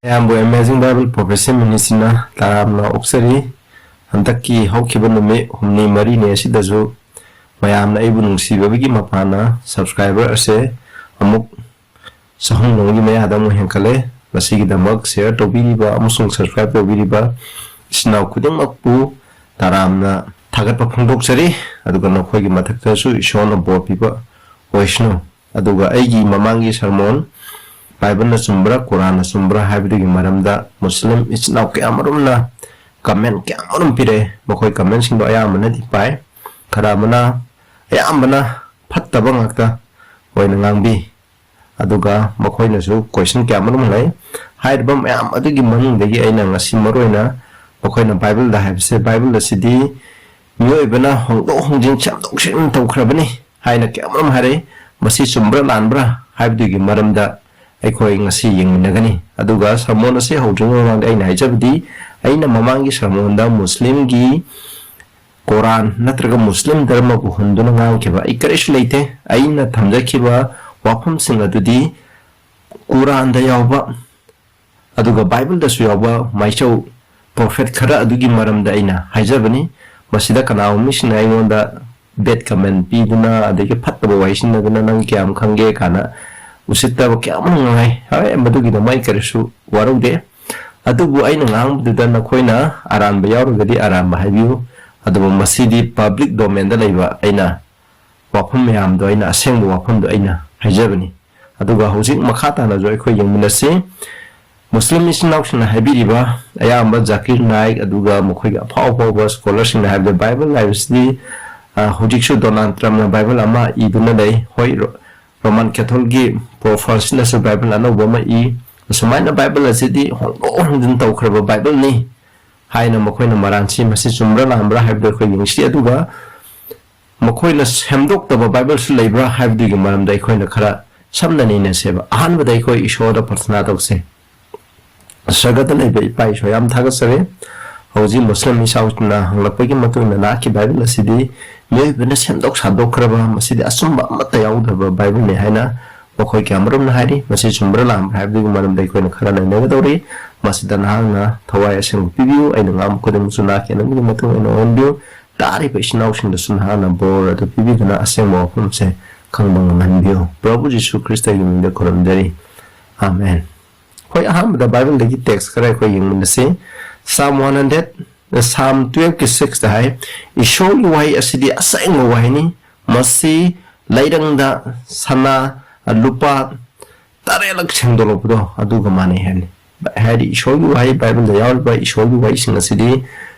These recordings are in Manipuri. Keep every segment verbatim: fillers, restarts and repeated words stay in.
ꯃꯌꯥꯝꯕꯨ Amazing Bible Prophecy Ministryꯅ ꯇꯔꯥꯝꯅ ꯑꯣꯛꯆꯔꯤ꯫ ꯍꯟꯗꯛꯀꯤ ꯍꯧꯈꯤꯕ ꯅꯨꯃꯤꯠ ꯍꯨꯝꯅꯤ ꯃꯔꯤꯅꯤ ꯑꯁꯤꯗꯁꯨ ꯃꯌꯥꯝꯅ ꯑꯩꯕꯨ ꯅꯨꯡꯁꯤꯕꯤꯕꯒꯤ ꯃꯄꯥꯟꯅ subscriber ꯑꯁꯦ ꯑꯃꯨꯛ ꯆꯍꯨꯝ ꯂꯣꯝꯒꯤ ꯃꯌꯥꯗ ꯑꯃꯨꯛ ꯍꯦꯟꯒꯠꯂꯦ꯫ ꯃꯁꯤꯒꯤꯗꯃꯛ share ꯇꯧꯕꯤꯔꯤꯕ ꯑꯃꯁꯨꯡ subscribe ꯇꯧꯕꯤꯔꯤꯕ ꯏꯆꯤꯟ ꯏꯅꯥꯎ ꯈꯨꯗꯤꯡꯃꯛꯄꯨ ꯇꯔꯥꯝꯅ ꯊꯥꯒꯠꯄ ꯐꯣꯡꯗꯣꯛꯆꯔꯤ꯫ ꯑꯗꯨꯒ ꯅꯈꯣꯏꯒꯤ ꯃꯊꯛꯇꯁꯨ ꯏꯁꯣꯔꯅ ꯕꯣꯔ ꯄꯤꯕ ꯑꯣꯏꯁꯅꯨ꯫ ꯑꯗꯨꯒ ꯑꯩꯒꯤ ꯃꯃꯥꯡꯒꯤ sermon, ꯕꯥꯏꯕꯜꯅ ꯆꯨꯝꯕ꯭ꯔꯥ, ꯀꯨꯔꯥꯟꯅ ꯆꯨꯝꯕ꯭ꯔꯥ ꯍꯥꯏꯕꯗꯨꯒꯤ ꯃꯔꯝꯗ ꯃꯨꯁꯂꯤꯝ ꯏꯆꯤꯟ ꯏꯅꯥꯎ ꯀꯌꯥꯃꯔꯨꯝꯅ comment ꯀꯌꯥꯃꯔꯨꯝ ꯄꯤꯔꯛꯑꯦ꯫ ꯃꯈꯣꯏ commentꯁꯤꯡꯗꯣ ꯑꯌꯥꯝꯕꯅꯗꯤ ꯄꯥꯏ, ꯈꯔ ꯑꯃꯅ, ꯑꯌꯥꯝꯕꯅ ꯐꯠꯇꯕ ꯉꯥꯛꯇ ꯑꯣꯏꯅ ꯉꯥꯡꯕꯤ꯫ ꯑꯗꯨꯒ ꯃꯈꯣꯏꯅꯁꯨ question ꯀꯌꯥꯃꯔꯨꯝ ꯍꯪꯂꯛꯏ꯫ ꯍꯥꯏꯔꯤꯕ ꯃꯌꯥꯝ ꯑꯗꯨꯒꯤ ꯃꯅꯨꯡꯗꯒꯤ ꯑꯩꯅ ꯉꯁꯤ ꯃꯔꯨꯑꯣꯏꯅ ꯃꯈꯣꯏꯅ ꯕꯥꯏꯕꯜꯗ ꯍꯥꯏꯕꯁꯦ, ꯕꯥꯏꯕꯜ ꯑꯁꯤꯗꯤ ꯃꯤꯑꯣꯏꯕꯅ ꯍꯣꯡꯗꯣꯛ ꯍꯣꯡꯖꯤꯟ, ꯁꯦꯝꯗꯣꯛ ꯁꯦꯝꯖꯤꯟ ꯇꯧꯈ꯭ꯔꯕꯅꯤ ꯍꯥꯏꯅ ꯀꯌꯥꯃꯔꯨꯝ ꯍꯥꯏꯔꯛꯏ꯫ ꯃꯁꯤ ꯆꯨꯝꯕ꯭ꯔꯥ ꯂꯥꯟꯕ꯭ꯔꯥ ꯍꯥꯏꯕꯗꯨꯒꯤ ꯃꯔꯝꯗ ꯑꯩꯈꯣꯏ ꯉꯁꯤ ꯌꯦꯡꯃꯤꯟꯅꯒꯅꯤ꯫ ꯑꯗꯨꯒ sermon ꯑꯁꯤ ꯍꯧꯗ꯭ꯔꯤꯉꯩ ꯃꯃꯥꯡꯗ ꯑꯩꯅ ꯍꯥꯏꯖꯕꯗꯤ, ꯑꯩꯅ ꯃꯃꯥꯡꯒꯤ sermonꯗ ꯃꯨꯁꯂꯤꯝꯒꯤ ꯀꯣꯔꯥꯟ ꯅꯠꯇ꯭ꯔꯒ ꯃꯨꯁꯂꯤꯝ ꯙꯔꯃꯕꯨ ꯍꯨꯟꯗꯨꯅ ꯉꯥꯡꯈꯤꯕ ꯑꯩ ꯀꯔꯤꯁꯨ ꯂꯩꯇꯦ꯫ ꯑꯩꯅ ꯊꯝꯖꯈꯤꯕ ꯋꯥꯐꯝꯁꯤꯡ ꯑꯗꯨꯗꯤ ꯀꯨꯔꯥꯟꯗ ꯌꯥꯎꯕ, ꯑꯗꯨꯒ ꯕꯥꯏꯕꯜꯗꯁꯨ ꯌꯥꯎꯕ ꯃꯥꯏꯆꯧ prophet ꯈꯔ ꯑꯗꯨꯒꯤ ꯃꯔꯝꯗ ꯑꯩꯅ ꯍꯥꯏꯖꯕꯅꯤ꯫ ꯃꯁꯤꯗ ꯀꯅꯥꯒꯨꯝꯕ ꯃꯤꯁꯤꯡꯅ ꯑꯩꯉꯣꯟꯗ bad comment ꯄꯤꯗꯨꯅ, ꯑꯗꯒꯤ ꯐꯠꯇꯕ ꯋꯥꯍꯩ ꯁꯤꯖꯤꯟꯅꯗꯨꯅ "ꯅꯪ ꯀꯌꯥꯝ ꯈꯪꯒꯦ?" ꯀꯥꯏꯅ ꯎꯁꯤꯠꯇꯕ ꯀꯌꯥ ꯑꯃ ꯉꯥꯡꯉꯤ꯫ ꯍꯣꯏ, ꯃꯗꯨꯒꯤꯗꯃꯛ ꯑꯩ ꯀꯔꯤꯁꯨ ꯋꯥꯔꯧꯗꯦ꯫ ꯑꯗꯨꯕꯨ ꯑꯩꯅ ꯉꯥꯡꯕꯗꯨꯗ ꯅꯈꯣꯏꯅ ꯑꯔꯥꯟꯕ ꯌꯥꯎꯔꯒꯗꯤ ꯑꯔꯥꯟꯕ ꯍꯥꯏꯕꯤꯌꯨ꯫ ꯑꯗꯨꯕꯨ ꯃꯁꯤꯗꯤ public domainꯗ ꯂꯩꯕ ꯑꯩꯅ ꯋꯥꯐꯝ ꯃꯌꯥꯝꯗꯣ, ꯑꯩꯅ ꯑꯁꯦꯡꯕ ꯋꯥꯐꯝꯗꯣ ꯑꯩꯅ ꯍꯥꯏꯖꯕꯅꯤ꯫ ꯑꯗꯨꯒ ꯍꯧꯖꯤꯛ ꯃꯈꯥ ꯇꯥꯅꯁꯨ ꯑꯩꯈꯣꯏ ꯌꯦꯡꯃꯤꯟꯅꯁꯤ꯫ ꯃꯨꯁꯂꯤꯝ ꯏꯆꯤꯟ ꯏꯅꯥꯎꯁꯤꯡꯅ ꯍꯥꯏꯕꯤꯔꯤꯕ, ꯑꯌꯥꯝꯕ ꯖꯥꯀꯤꯔ ꯅꯥꯏꯛ, ꯑꯗꯨꯒ ꯃꯈꯣꯏꯒꯤ ꯑꯐꯥꯎ ꯑꯐꯥꯎꯕ scholarꯁꯤꯡꯅ ꯍꯥꯏꯕꯗ, ꯕꯥꯏꯕꯜ ꯍꯥꯏꯕꯁꯤꯗꯤ, ꯑ, ꯍꯧꯖꯤꯛꯁꯨ ꯗꯣꯅꯥꯜꯗ ꯇ꯭ꯔꯝꯞꯅ ꯕꯥꯏꯕꯜ ꯑꯃ ꯏꯗꯨꯅ ꯂꯩ꯫ ꯍꯣꯏ, ꯔꯣ-, ꯔꯣꯃꯥꯟ ꯀꯦꯊꯣꯜꯒꯤ ꯄꯣꯞ ꯐ꯭ꯔꯥꯟꯁꯤꯁꯅꯁꯨ ꯕꯥꯏꯕꯜ ꯑꯅꯧꯕ ꯑꯃ ꯏ꯫ ꯑꯁꯨꯃꯥꯏꯅ ꯕꯥꯏꯕꯜ ꯑꯁꯤꯗꯤ ꯍꯣꯡꯗꯣꯛ ꯍꯣꯡꯖꯤꯟ ꯇꯧꯈ꯭ꯔꯕ ꯕꯥꯏꯕꯜꯅꯤ ꯍꯥꯏꯅ ꯃꯈꯣꯏꯅ ꯃꯔꯥꯟꯁꯤ, ꯃꯁꯤ ꯆꯨꯝꯕ꯭ꯔꯥ ꯂꯥꯟꯕ꯭ꯔꯥ ꯍꯥꯏꯕꯗꯨ ꯑꯩꯈꯣꯏ ꯌꯦꯡꯁꯤ꯫ ꯑꯗꯨꯒ ꯃꯈꯣꯏꯅ ꯁꯦꯝꯗꯣꯛꯇꯕ ꯕꯥꯏꯕꯜꯁꯨ ꯂꯩꯕ꯭ꯔꯥ ꯍꯥꯏꯕꯗꯨꯒꯤ ꯃꯔꯝꯗ ꯑꯩꯈꯣꯏꯅ ꯈꯔ ꯁꯝꯅ ꯅꯩꯅꯁꯦꯕ꯫ ꯑꯍꯥꯟꯕꯗ ꯑꯩꯈꯣꯏ ꯏꯁꯣꯔꯗ ꯄ꯭ꯔꯊꯅꯥ ꯇꯧꯁꯦ꯫ ꯁ꯭ꯋꯔꯒꯗ ꯂꯩꯕ ꯏꯄꯥ ꯏꯁꯣꯔ, ꯌꯥꯝ ꯊꯥꯒꯠꯆꯔꯤ꯫ ꯍꯧꯖꯤꯛ ꯃꯨꯁꯂꯤꯝ ꯏꯆꯥꯎꯁꯤꯡꯅ ꯍꯪꯂꯛꯄꯒꯤ ꯃꯇꯨꯡ ꯏꯟꯅ ꯅꯍꯥꯛꯀꯤ ꯕꯥꯏꯕꯜ ꯑꯁꯤꯗꯤ ꯃꯤꯑꯣꯏꯕꯅ ꯁꯦꯝꯗꯣꯛ ꯁꯥꯗꯣꯛꯈ꯭ꯔꯕ, ꯃꯁꯤꯗꯤ ꯑꯆꯨꯝꯕ ꯑꯃꯠꯇ ꯌꯥꯎꯗ꯭ꯔꯕ ꯕꯥꯏꯕꯜꯅꯤ ꯍꯥꯏꯅ ꯃꯈꯣꯏ ꯀꯌꯥꯃꯔꯨꯝꯅ ꯍꯥꯏꯔꯤ꯫ ꯃꯁꯤ ꯆꯨꯝꯕ꯭ꯔꯥ ꯂꯥꯟꯕ꯭ꯔꯥ ꯍꯥꯏꯕꯗꯨꯒꯤ ꯃꯔꯝꯗ ꯑꯩꯈꯣꯏꯅ ꯈꯔ ꯅꯩꯅꯒꯗꯧꯔꯤ꯫ ꯃꯁꯤꯗ ꯅꯍꯥꯛꯅ ꯊꯋꯥꯏ ꯑꯁꯦꯡꯕ ꯄꯤꯕꯤꯌꯨ꯫ ꯑꯩꯅ ꯉꯥꯡꯕ ꯈꯨꯗꯤꯡꯃꯛꯁꯨ ꯅꯍꯥꯛꯀꯤ ꯑꯅꯤꯡꯕꯒꯤ ꯃꯇꯨꯡ ꯏꯟꯅ ꯑꯣꯟꯕꯤꯌꯨ꯫ ꯇꯥꯔꯤꯕ ꯏꯆꯤꯟ ꯏꯅꯥꯎꯁꯤꯡꯗꯁꯨ ꯅꯍꯥꯛꯅ ꯕꯣꯔ ꯑꯗꯨ ꯄꯤꯕꯤꯗꯨꯅ ꯑꯁꯦꯡꯕ ꯋꯥꯐꯝꯁꯦ ꯈꯪꯕ ꯉꯝꯍꯟꯕꯤꯌꯨ꯫ ꯄ꯭ꯔꯚꯨ ꯖꯤꯁꯨ ꯈ꯭ꯔꯤꯁꯇꯒꯤ ꯃꯤꯡꯗ ꯈꯨꯔꯨꯝꯖꯔꯤ꯫ ꯑꯥꯃꯦꯟ꯫ ꯍꯣꯏ, ꯑꯍꯥꯟꯕꯗ ꯕꯥꯏꯕꯜꯗꯒꯤ ꯇꯦꯛꯁ ꯈꯔ ꯑꯩꯈꯣꯏ ꯌꯦꯡꯃꯤꯟꯅꯁꯤ꯫ Psalm one hundred, Psalm twelve ꯀꯤ six ꯇ ꯍꯥꯏ, "ꯏꯁꯣꯔꯒꯤ ꯋꯥꯍꯩ ꯑꯁꯤꯗꯤ ꯑꯁꯦꯡꯕ ꯋꯥꯍꯩꯅꯤ꯫ ꯃꯁꯤ ꯂꯩꯔꯪꯗ ꯁꯅꯥ, ꯂꯨꯄꯥ ꯇꯔꯦꯠꯂꯛ ꯁꯦꯡꯗꯣꯛꯂꯛꯄꯗꯣ ꯑꯗꯨꯒ ꯃꯥꯟꯅꯩ" ꯍꯥꯏꯕꯅꯤ꯫ ꯍꯥꯏꯗꯤ ꯏꯁꯣꯔꯒꯤ ꯋꯥꯍꯩ, ꯕꯥꯏꯕꯜꯗ ꯌꯥꯎꯔꯤꯕ ꯏꯁꯣꯔꯒꯤ ꯋꯥꯍꯩꯁꯤꯡ ꯑꯁꯤꯗꯤ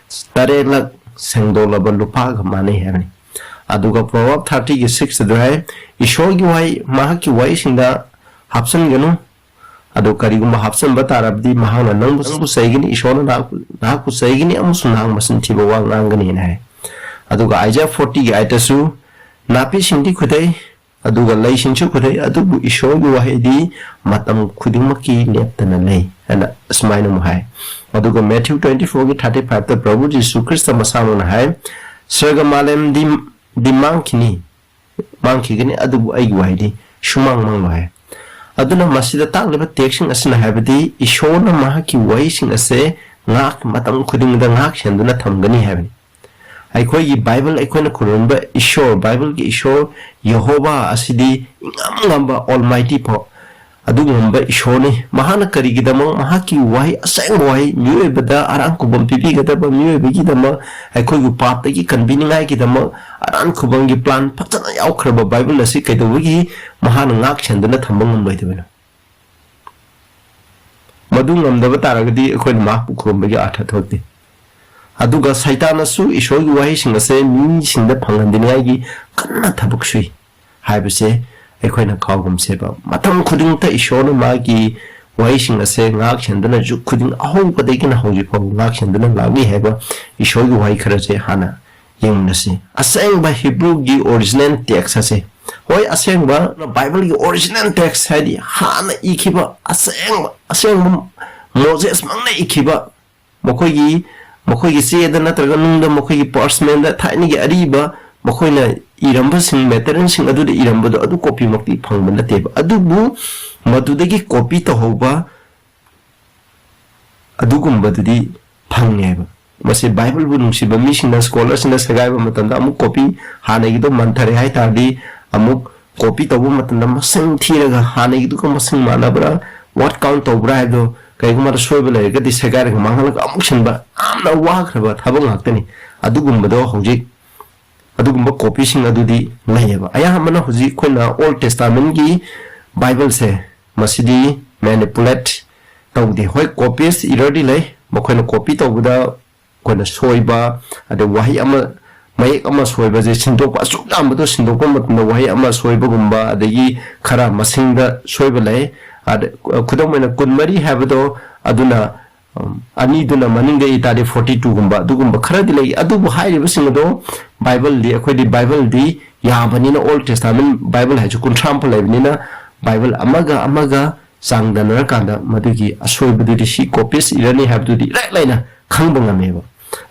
ꯇꯔꯦꯠꯂꯛ ꯁꯦꯡꯗꯣꯛꯂꯕ ꯂꯨꯄꯥꯒ ꯃꯥꯟꯅꯩ ꯍꯥꯏꯕꯅꯤ꯫ ꯑꯗꯨꯒ Proverb thirty ꯒꯤ six ꯑꯗꯨ ꯍꯥꯏ, "ꯏꯁꯣꯔꯒꯤ ꯋꯥꯍꯩ ꯃꯍꯥꯛꯀꯤ ꯋꯥꯍꯩꯁꯤꯡꯗ ꯍꯥꯞꯆꯤꯟꯒꯅꯨ꯫ ꯑꯗꯨ ꯀꯔꯤꯒꯨꯝꯕ ꯍꯥꯞꯆꯤꯟꯕ ꯇꯥꯔꯕꯗꯤ ꯃꯍꯥꯛꯅ ꯅꯪꯕꯨ, ꯅꯪꯕꯨ ꯆꯩꯒꯅꯤ, ꯏꯁꯣꯔꯅ ꯅꯍꯥꯛ, ꯅꯍꯥꯛꯄꯨ ꯆꯩꯒꯅꯤ ꯑꯃꯁꯨꯡ ꯅꯍꯥꯛ ꯃꯆꯤꯟ ꯊꯤꯕ ꯋꯥ ꯉꯥꯡꯒꯅꯤꯅ" ꯍꯥꯏ꯫ ꯑꯗꯨꯒ Isaiah forty ꯒꯤ eight ꯇꯁꯨ, "ꯅꯥꯄꯤꯁꯤꯡꯗꯤ ꯈꯨꯗꯩ, ꯑꯗꯨꯒ ꯂꯩꯁꯤꯡꯁꯨ ꯈꯨꯗꯩ, ꯑꯗꯨꯕꯨ ꯏꯁꯣꯔꯒꯤ ꯋꯥꯍꯩꯗꯤ ꯃꯇꯝ ꯈꯨꯗꯤꯡꯃꯛꯀꯤ ꯂꯦꯞꯇꯅ ꯂꯩ" ꯍꯥꯏꯅ ꯑꯁꯨꯃꯥꯏꯅ ꯑꯃꯨꯛ ꯍꯥꯏ꯫ ꯑꯗꯨꯒ Matthew twenty four ꯒꯤ thirty five ꯇ ꯄ꯭ꯔꯚꯨ ꯖꯤꯁꯨ ꯈ꯭ꯔꯤꯁꯇ ꯃꯁꯥꯃꯛꯅ ꯍꯥꯏ, "ꯁꯔꯒ ꯃꯥꯂꯦꯝꯗꯤ, ꯗꯤ ꯃꯥꯡꯈꯤꯅꯤ, ꯃꯥꯡꯈꯤꯒꯅꯤ, ꯑꯗꯨꯕꯨ ꯑꯩꯒꯤ ꯋꯥꯍꯩꯗꯤ ꯁꯨꯃꯥꯡ ꯃꯥꯡꯂꯣꯏ" ꯍꯥꯏ꯫ ꯑꯗꯨꯅ ꯃꯁꯤꯗ ꯇꯥꯛꯂꯤꯕ ꯇꯦꯛꯁꯁꯤꯡ ꯑꯁꯤꯅ ꯍꯥꯏꯕꯗꯤ ꯏꯁꯣꯔꯅ ꯃꯍꯥꯛꯀꯤ ꯋꯥꯍꯩꯁꯤꯡ ꯑꯁꯦ ꯉꯥꯛ, ꯃꯇꯝ ꯈꯨꯗꯤꯡꯗ ꯉꯥꯛ ꯁꯦꯟꯗꯨꯅ ꯊꯝꯒꯅꯤ ꯍꯥꯏꯕꯅꯤ꯫ ꯑꯩꯈꯣꯏꯒꯤ ꯕꯥꯏꯕꯜ, ꯑꯩꯈꯣꯏꯅ ꯈꯨꯔꯨꯝꯕ ꯏꯁꯣꯔ, ꯕꯥꯏꯕꯜꯒꯤ ꯏꯁꯣꯔ ꯌꯦꯍꯣꯋꯥ ꯑꯁꯤꯗꯤ ꯏꯉꯝ ꯉꯝꯕ Almighty ꯐꯥꯎ ꯑꯗꯨꯒꯨꯝꯕ ꯏꯁꯣꯔꯅꯤ꯫ ꯃꯍꯥꯛꯅ ꯀꯔꯤꯒꯤꯗꯃꯛ ꯃꯍꯥꯛꯀꯤ ꯋꯥꯍꯩ, ꯑꯁꯦꯡꯕ ꯋꯥꯍꯩ, ꯃꯤꯑꯣꯏꯕꯗ ꯑꯔꯥꯟ ꯈꯨꯕꯝ ꯄꯤꯕꯤꯒꯗꯕ, ꯃꯤꯑꯣꯏꯕꯒꯤꯗꯃꯛ, ꯑꯩꯈꯣꯏꯕꯨ ꯄꯥꯞꯇꯒꯤ ꯀꯟꯕꯤꯅꯤꯡꯉꯥꯏꯒꯤꯗꯃꯛ ꯑꯔꯥꯟ ꯈꯨꯕꯝꯒꯤ plan ꯐꯖꯅ ꯌꯥꯎꯈ꯭ꯔꯕ ꯕꯥꯏꯕꯜ ꯑꯁꯤ ꯀꯩꯗꯧꯕꯒꯤ ꯃꯍꯥꯛꯅ ꯉꯥꯛ ꯁꯦꯟꯗꯨꯅ ꯊꯝꯕ ꯉꯝꯂꯣꯏꯗꯕꯅꯣ? ꯃꯗꯨ ꯉꯝꯗꯕ ꯇꯥꯔꯒꯗꯤ ꯑꯩꯈꯣꯏꯅ ꯃꯍꯥꯛꯄꯨ ꯈꯨꯔꯨꯝꯕꯒꯤ ꯑꯔꯊ ꯊꯣꯛꯇꯦ꯫ ꯑꯗꯨꯒ ꯁꯩꯇꯥꯟꯅꯁꯨ ꯏꯁꯣꯔꯒꯤ ꯋꯥꯍꯩꯁꯤꯡ ꯑꯁꯦ ꯃꯤꯁꯤꯡꯗ ꯐꯪꯍꯟꯗꯅꯤꯡꯉꯥꯏꯒꯤ ꯀꯟꯅ ꯊꯕꯛ ꯁꯨꯏ ꯍꯥꯏꯕꯁꯦ ꯑꯩꯈꯣꯏꯅ ꯀꯥꯎꯒꯨꯝꯁꯦꯕ꯫ ꯃꯇꯝ ꯈꯨꯗꯤꯡꯃꯛꯇ ꯏꯁꯣꯔꯅ ꯃꯥꯒꯤ ꯋꯥꯍꯩꯁꯤꯡ ꯑꯁꯦ ꯉꯥꯛ ꯁꯦꯟꯗꯨꯅ, ꯖꯨꯒ ꯈꯨꯗꯤꯡ, ꯑꯍꯧꯕꯗꯒꯤꯅ ꯍꯧꯖꯤꯛ ꯐꯥꯎꯕ ꯉꯥꯛ ꯁꯦꯟꯗꯨꯅ ꯂꯥꯛꯂꯤ ꯍꯥꯏꯕ ꯏꯁꯣꯔꯒꯤ ꯋꯥꯍꯩ ꯈꯔꯁꯦ ꯍꯥꯟꯅ ꯌꯦꯡꯃꯤꯟꯅꯁꯤ꯫ ꯑꯁꯦꯡꯕ ꯍꯤꯕ꯭ꯔꯨꯒꯤ original text ꯑꯁꯦ, ꯍꯣꯏ, ꯑꯁꯦꯡꯕ ꯕꯥꯏꯕꯜꯒꯤ original text ꯍꯥꯏꯗꯤ ꯍꯥꯟꯅ ꯏꯈꯤꯕ ꯑꯁꯦꯡꯕ, ꯑꯁꯦꯡꯕ ꯃꯣꯖꯦꯁꯃꯛꯅ ꯏꯈꯤꯕ, ꯃꯈꯣꯏꯒꯤ, ꯃꯈꯣꯏꯒꯤ ꯆꯦꯗ ꯅꯠꯇ꯭ꯔꯒ ꯅꯨꯡꯗ, ꯃꯈꯣꯏꯒꯤ parchment ꯊꯥꯏꯅꯒꯤ ꯑꯔꯤꯕ ꯃꯈꯣꯏꯅ ꯏꯔꯝꯕꯁꯤꯡ, ꯃꯦꯇꯔꯤꯌꯦꯜꯁꯤꯡ ꯑꯗꯨꯗ ꯏꯔꯝꯕꯗꯣ ꯑꯗꯨ ꯀꯣꯄꯤꯃꯛꯇꯤ ꯐꯪꯕ ꯅꯠꯇꯦꯕ꯫ ꯑꯗꯨꯕꯨ ꯃꯗꯨꯗꯒꯤ ꯀꯣꯄꯤ ꯇꯧꯍꯧꯕ ꯑꯗꯨꯒꯨꯝꯕꯗꯨꯗꯤ ꯐꯪꯉꯦꯕ꯫ ꯃꯁꯤ ꯕꯥꯏꯕꯜꯕꯨ ꯅꯨꯡꯁꯤꯕ ꯃꯤꯁꯤꯡꯅ, ꯁ꯭ꯀꯣꯂꯔꯁꯤꯡꯅ ꯁꯦꯒꯥꯏꯕ ꯃꯇꯝꯗ ꯑꯃꯨꯛ ꯀꯣꯄꯤ, ꯍꯥꯟꯅꯒꯤꯗꯣ ꯃꯟꯊꯔꯦ ꯍꯥꯏ ꯇꯥꯔꯗꯤ, ꯑꯃꯨꯛ ꯀꯣꯄꯤ ꯇꯧꯕ ꯃꯇꯝꯗ ꯃꯁꯤꯡ ꯊꯤꯔꯒ ꯍꯥꯟꯅꯒꯤꯗꯨꯒ ꯃꯁꯤꯡ ꯃꯥꯟꯅꯕ꯭ꯔꯥ, ꯋꯥꯔꯗ ꯀꯥꯎꯟ ꯇꯧꯕ꯭ꯔꯥ ꯍꯥꯏꯕꯗꯣ, ꯀꯔꯤꯒꯨꯝꯕꯗ ꯁꯣꯏꯕ ꯂꯩꯔꯒꯗꯤ ꯁꯦꯒꯥꯏꯔꯒ ꯃꯥꯡꯍꯜꯂꯒ ꯑꯃꯨꯛ ꯁꯤꯟꯕ ꯌꯥꯝꯅ ꯋꯥꯈ꯭ꯔꯕ ꯊꯕꯛ ꯉꯥꯛꯇꯅꯤ꯫ ꯑꯗꯨꯒꯨꯝꯕꯗꯣ ꯍꯧꯖꯤꯛ, ꯑꯗꯨꯒꯨꯝꯕ ꯀꯣꯄꯤꯁꯤꯡ ꯑꯗꯨꯗꯤ ꯂꯩꯌꯦꯕ꯫ ꯑꯌꯥꯝꯕꯅ ꯍꯧꯖꯤꯛ ꯑꯩꯈꯣꯏꯅ ꯑꯣꯜ ꯇꯦꯁꯇꯥꯃꯦꯟꯒꯤ ꯕꯥꯏꯕꯜꯁꯦ, ꯃꯁꯤꯗꯤ ꯃꯦꯅꯤꯄꯨꯂꯦꯠ ꯇꯧꯗꯦ꯫ ꯍꯣꯏ, ꯀꯣꯄꯤꯁ ꯏꯔꯔꯗꯤ ꯂꯩ, ꯃꯈꯣꯏꯅ ꯀꯣꯄꯤ ꯇꯧꯕꯗ ꯑꯩꯈꯣꯏꯅ ꯁꯣꯏꯕ, ꯑꯗꯩ ꯋꯥꯍꯩ ꯑꯃ, ꯃꯌꯦꯛ ꯑꯃ ꯁꯣꯏꯕꯁꯦ ꯁꯤꯟꯗꯣꯛꯄ, ꯑꯁꯨꯛ ꯌꯥꯝꯕꯗꯣ ꯁꯤꯟꯗꯣꯛꯄ ꯃꯇꯝꯗ ꯋꯥꯍꯩ ꯑꯃ ꯁꯣꯏꯕꯒꯨꯝꯕ, ꯑꯗꯒꯤ ꯈꯔ ꯃꯁꯤꯡꯗ ꯁꯣꯏꯕ ꯂꯩ꯫ ꯑꯗ, ꯈꯨꯗꯝ ꯑꯣꯏꯅ ꯀꯨꯟꯃꯔꯤ ꯍꯥꯏꯕꯗꯣ, ꯑꯗꯨꯅ, ꯎꯝ, ꯑꯅꯤꯗꯨꯅ ꯃꯅꯤꯡꯗ ꯏ ꯇꯥꯔꯗꯤ ꯐꯣꯔꯇꯤ ꯇꯨꯒꯨꯝꯕ ꯑꯗꯨꯒꯨꯝꯕ ꯈꯔꯗꯤ ꯂꯩ꯫ ꯑꯗꯨꯕꯨ ꯍꯥꯏꯔꯤꯕꯁꯤꯡ ꯑꯗꯣ ꯕꯥꯏꯕꯜꯗꯤ, ꯑꯩꯈꯣꯏꯗꯤ ꯕꯥꯏꯕꯜꯗꯤ ꯌꯥꯝꯕꯅꯤꯅ, ꯑꯣꯜ ꯇꯦꯁꯇꯥꯃꯦꯟ ꯕꯥꯏꯕꯜ ꯍꯥꯏꯁꯦ ꯀꯨꯟꯊ꯭ꯔꯥ ꯃꯥꯄꯟ ꯂꯩꯕꯅꯤꯅ, ꯕꯥꯏꯕꯜ ꯑꯃꯒ ꯑꯃꯒ ꯆꯥꯡꯗꯅꯔꯀꯥꯟꯗ ꯃꯗꯨꯒꯤ ꯑꯁꯣꯏꯕꯗꯨꯗꯤ ꯁꯤ ꯀꯣꯄꯤꯁ ꯏꯔꯅꯤ ꯍꯥꯏꯕꯗꯨꯗꯤ ꯏꯔꯥꯏ ꯂꯥꯏꯅ ꯈꯪꯕ ꯉꯝꯃꯦꯕ꯫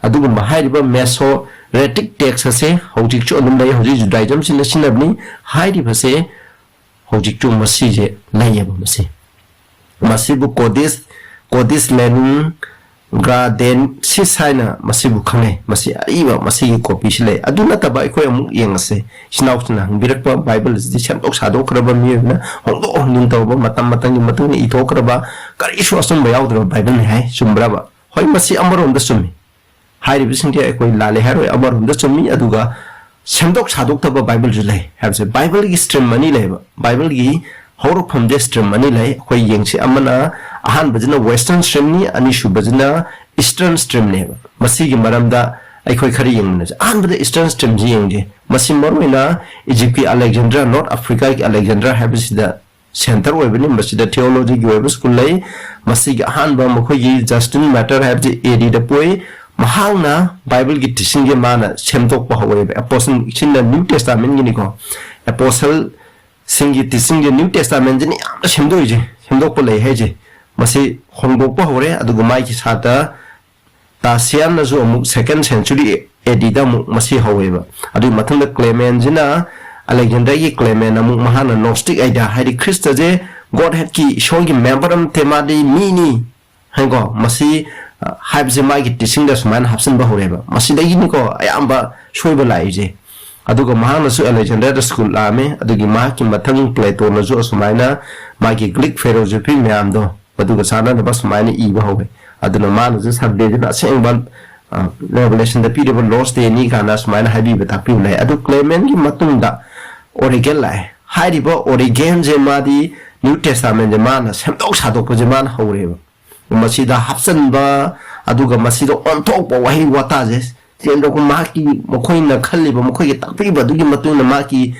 ꯑꯗꯨꯒꯨꯝꯕ ꯍꯥꯏꯔꯤꯕ ꯃꯦꯁꯣꯔꯦꯇꯤꯛ ꯇꯦꯛꯁ ꯑꯁꯦ ꯍꯧꯖꯤꯛꯁꯨ ꯑꯗꯨꯝ ꯂꯩ, ꯍꯧꯖꯤꯛ ꯖꯨꯗꯥꯏꯖꯝꯁꯤꯅ ꯁꯤꯖꯤꯟꯅꯕꯅꯤ꯫ ꯍꯥꯏꯔꯤꯕꯁꯦ ꯍꯧꯖꯤꯛꯁꯨ ꯃꯁꯤꯁꯦ ꯂꯩꯌꯦꯕ꯫ ꯃꯁꯤ, ꯃꯁꯤꯕꯨ ꯀꯣꯗꯤꯁ, ꯀꯣꯗꯤꯁ ꯂꯦꯅꯤꯟ ꯒ꯭ꯔꯥꯗꯦꯟꯁꯤꯁ ꯍꯥꯏꯅ ꯃꯁꯤꯕꯨ ꯈꯪꯅꯩ꯫ ꯃꯁꯤ ꯑꯏꯕ, ꯃꯁꯤꯒꯤ ꯀꯣꯄꯤꯁꯤ ꯂꯩ꯫ ꯑꯗꯨ ꯅꯠꯇꯕ ꯑꯩꯈꯣꯏ ꯑꯃꯨꯛ ꯌꯦꯡꯉꯁꯦ꯫ ꯏꯆꯤꯟ ꯏꯅꯥꯎꯁꯤꯡꯅ ꯍꯪꯕꯤꯔꯛꯄ, ꯕꯥꯏꯕꯜ ꯑꯁꯤꯗꯤ ꯁꯦꯝꯗꯣꯛ ꯁꯥꯗꯣꯛꯈ꯭ꯔꯕ, ꯃꯤꯑꯣꯏꯕꯅ ꯍꯣꯡꯗꯣꯛ ꯍꯣꯡꯖꯤꯟ ꯇꯧꯔꯕ, ꯃꯇꯝ ꯃꯇꯝꯒꯤ ꯃꯇꯨꯡ ꯏꯟꯅ ꯏꯊꯣꯛꯈ꯭ꯔꯕ, ꯀꯔꯤꯁꯨ ꯑꯆꯨꯝꯕ ꯌꯥꯎꯗ꯭ꯔꯕ ꯕꯥꯏꯕꯜꯅꯤ ꯍꯥꯏ꯫ ꯆꯨꯝꯕ꯭ꯔꯕ? ꯍꯣꯏ, ꯃꯁꯤ ꯑꯃꯔꯣꯝꯗ ꯆꯨꯝꯃꯤ꯫ ꯍꯥꯏꯔꯤꯕꯁꯤꯡꯁꯦ ꯑꯩꯈꯣꯏ ꯂꯥꯜꯂꯦ ꯍꯥꯏꯔꯣꯏ, ꯑꯃꯔꯣꯝꯗ ꯆꯨꯝꯃꯤ꯫ ꯑꯗꯨꯒ ꯁꯦꯝꯗꯣꯛ ꯁꯥꯗꯣꯛꯇꯕ ꯕꯥꯏꯕꯜꯁꯨ ꯂꯩ ꯍꯥꯏꯕꯁꯦ, ꯕꯥꯏꯕꯜꯒꯤ ꯁ꯭ꯇ꯭ꯔꯤꯝ ꯑꯅꯤ ꯂꯩꯌꯦꯕ꯫ ꯕꯥꯏꯕꯜꯒꯤ ꯍꯧꯔꯛꯐꯝꯁꯦ ꯁ꯭ꯇ꯭ꯔꯤꯝ ꯑꯅꯤ ꯂꯩ, ꯑꯩꯈꯣꯏ ꯌꯦꯡꯁꯤ꯫ ꯑꯃꯅ, ꯑꯍꯥꯟꯕꯁꯤꯅ ꯋꯦꯁꯇꯔꯟ ꯁ꯭ꯇ꯭ꯔꯤꯝꯅꯤ, ꯑꯅꯤꯁꯨꯕꯁꯤꯅ ꯏꯁꯇꯔꯟ ꯁ꯭ꯇ꯭ꯔꯤꯝꯅꯦꯕ꯫ ꯃꯁꯤꯒꯤ ꯃꯔꯝꯗ ꯑꯩꯈꯣꯏ ꯈꯔ ꯌꯦꯡꯃꯤꯟꯅꯁꯦ꯫ ꯑꯍꯥꯟꯕꯗ ꯏꯁꯇꯔꯟ ꯁ꯭ꯇ꯭ꯔꯤꯝꯁꯤ ꯌꯦꯡꯁꯦ꯫ ꯃꯁꯤ ꯃꯔꯨꯑꯣꯏꯅ ꯏꯖꯤꯞꯀꯤ ꯑꯂꯦꯛꯖꯦꯟꯗ꯭ꯔꯥ, ꯅꯣꯔꯠ ꯑꯐ꯭ꯔꯤꯀꯥꯒꯤ ꯑꯂꯦꯛꯖꯦꯟꯗ꯭ꯔꯥ ꯍꯥꯏꯕꯁꯤꯗ ꯁꯦꯟꯇꯔ ꯑꯣꯏꯕꯅꯤ꯫ ꯃꯁꯤꯗ ꯊꯤꯑꯣꯂꯣꯖꯤꯒꯤ ꯑꯣꯏꯕ ꯁ꯭ꯀꯨꯜ ꯂꯩ꯫ ꯃꯁꯤꯒꯤ ꯑꯍꯥꯟꯕ ꯃꯈꯣꯏꯒꯤ ꯖꯁꯇꯤꯟ ꯃꯦꯇꯔ ꯍꯥꯏꯕꯁꯤ ꯑꯦ ꯗꯤꯗ ꯄꯣꯛꯏ꯫ ꯃꯍꯥꯛꯅ ꯕꯥꯏꯕꯜꯒꯤ ꯇꯤꯆꯤꯡꯁꯦ ꯃꯥꯅ ꯁꯦꯝꯗꯣꯛꯄ ꯍꯧꯔꯦꯕ꯫ ꯑꯦꯄꯣꯁꯜꯁꯤꯡꯅ ꯅ꯭ꯌꯨ ꯇꯦꯁꯇꯥꯃꯦꯟꯒꯤꯅꯤꯀꯣ꯫ ꯑꯦꯄꯣꯁꯜꯁꯤꯡꯒꯤ ꯇꯤꯆꯤꯡꯁꯦ ꯅ꯭ꯌꯨ ꯇꯦꯁꯇꯥꯃꯦꯟꯁꯤꯅ ꯌꯥꯝꯅ ꯁꯦꯝꯗꯣꯛꯏꯁꯦ, ꯁꯦꯝꯗꯣꯛꯄ ꯂꯩ ꯍꯥꯏꯁꯦ꯫ ꯃꯁꯤ ꯍꯣꯡꯗꯣꯛꯄ ꯍꯧꯔꯦ꯫ ꯑꯗꯨꯒ ꯃꯥꯒꯤ ꯁꯥꯇ꯭ꯔ ꯇꯥꯁꯤꯌꯥꯟꯅꯁꯨ ꯑꯃꯨꯛ ꯁꯦꯀꯦꯟ ꯁꯦꯟꯆꯨꯔꯤ ꯑꯦ ꯗꯤꯗ ꯑꯃꯨꯛ ꯃꯁꯤ ꯍꯧꯋꯦꯕ꯫ ꯑꯗꯨꯒꯤ ꯃꯊꯪꯗ ꯀ꯭ꯂꯦꯃꯦꯟꯁꯤꯅ, ꯑꯂꯦꯛꯖꯦꯟꯗ꯭ꯔꯒꯤ ꯀ꯭ꯂꯦꯃꯦꯟ ꯑꯃꯨꯛ ꯃꯍꯥꯛꯅ ꯅꯣꯁꯇꯤꯛ ꯑꯥꯏꯗꯤꯌꯥ, ꯍꯥꯏꯗꯤ ꯈ꯭ꯔꯤꯁꯇꯁꯦ ꯒꯣꯗ ꯍꯦꯗꯀꯤ, ꯏꯁꯣꯔꯒꯤ ꯃꯦꯝꯕꯔ ꯑꯃ ꯅꯠꯇꯦ, ꯃꯥꯗꯤ ꯃꯤꯅꯤ ꯍꯥꯏꯀꯣ, ꯃꯁꯤ ꯑ, ꯍꯥꯏꯕꯁꯦ ꯃꯥꯒꯤ ꯇꯤꯆꯤꯡꯗ ꯁꯨꯃꯥꯏꯅ ꯍꯥꯞꯆꯤꯟꯕ ꯍꯧꯔꯦꯕ꯫ ꯃꯁꯤꯗꯒꯤꯅꯤꯀꯣ ꯑꯌꯥꯝꯕ ꯁꯣꯏꯕ ꯂꯥꯛꯏꯁꯦ꯫ ꯑꯗꯨꯒ ꯃꯍꯥꯛꯅꯁꯨ ꯑꯂꯦꯛꯖꯦꯟꯗ꯭ꯔꯗ ꯁ꯭ꯀꯨꯜ ꯂꯥꯛꯑꯝꯃꯦ, ꯑꯗꯨꯒꯤ ꯃꯍꯥꯛꯀꯤ ꯃꯊꯪ ꯄ꯭ꯂꯦꯇꯣꯅꯁꯨ ꯑꯁꯨꯃꯥꯏꯅ ꯃꯥꯒꯤ ꯒ꯭ꯔꯤꯛ ꯐꯤꯂꯣꯁꯣꯐꯤ ꯃꯌꯥꯝꯗꯣ ꯑꯗꯨꯒ ꯆꯥꯟꯅꯅꯕ ꯁꯨꯃꯥꯏꯅ ꯏꯕ ꯍꯧꯋꯦ꯫ ꯑꯗꯨꯅ ꯃꯥꯅꯁꯨ ꯁꯟꯗꯦꯁꯤꯅ ꯑꯁꯦꯡꯕ, ꯑ, ꯔꯦꯚꯦꯂꯦꯁꯟꯗ ꯄꯤꯔꯤꯕ ꯂꯣꯔꯗꯁ ꯗꯦꯅꯤ ꯀꯥꯏꯅ ꯁꯨꯃꯥꯏꯅ ꯍꯥꯏꯕꯤꯕ ꯇꯥꯛꯄꯤꯕ ꯂꯩ꯫ ꯑꯗꯨ ꯀ꯭ꯂꯦꯃꯦꯟꯒꯤ ꯃꯇꯨꯡꯗ ꯑꯣꯔꯤꯒꯦꯟ ꯂꯥꯛꯑꯦ꯫ ꯍꯥꯏꯔꯤꯕ ꯑꯣꯔꯤꯒꯦꯟꯁꯦ ꯃꯥꯗꯤ ꯅ꯭ꯌꯨ ꯇꯦꯁꯇꯥꯃꯦꯟꯁꯦ ꯃꯥꯅ ꯁꯦꯝꯗꯣꯛ ꯁꯥꯗꯣꯛꯄꯁꯦ ꯃꯥꯅ ꯍꯧꯔꯦꯕ꯫ ꯃꯁꯤꯗ ꯍꯥꯞꯆꯟꯕ, ꯑꯗꯨꯒ ꯃꯁꯤꯗ ꯑꯣꯟꯊꯣꯛꯄ ꯋꯥꯍꯩ ꯋꯥꯇꯥꯁꯦ ꯆꯦꯟꯊꯣꯛꯄ, ꯃꯍꯥꯛꯀꯤ, ꯃꯈꯣꯏꯅ ꯈꯜꯂꯤꯕ, ꯃꯈꯣꯏꯒꯤ ꯇꯥꯛꯄꯤꯕ ꯑꯗꯨꯒꯤ ꯃꯇꯨꯡ ꯏꯟꯅ ꯃꯍꯥꯛꯀꯤ,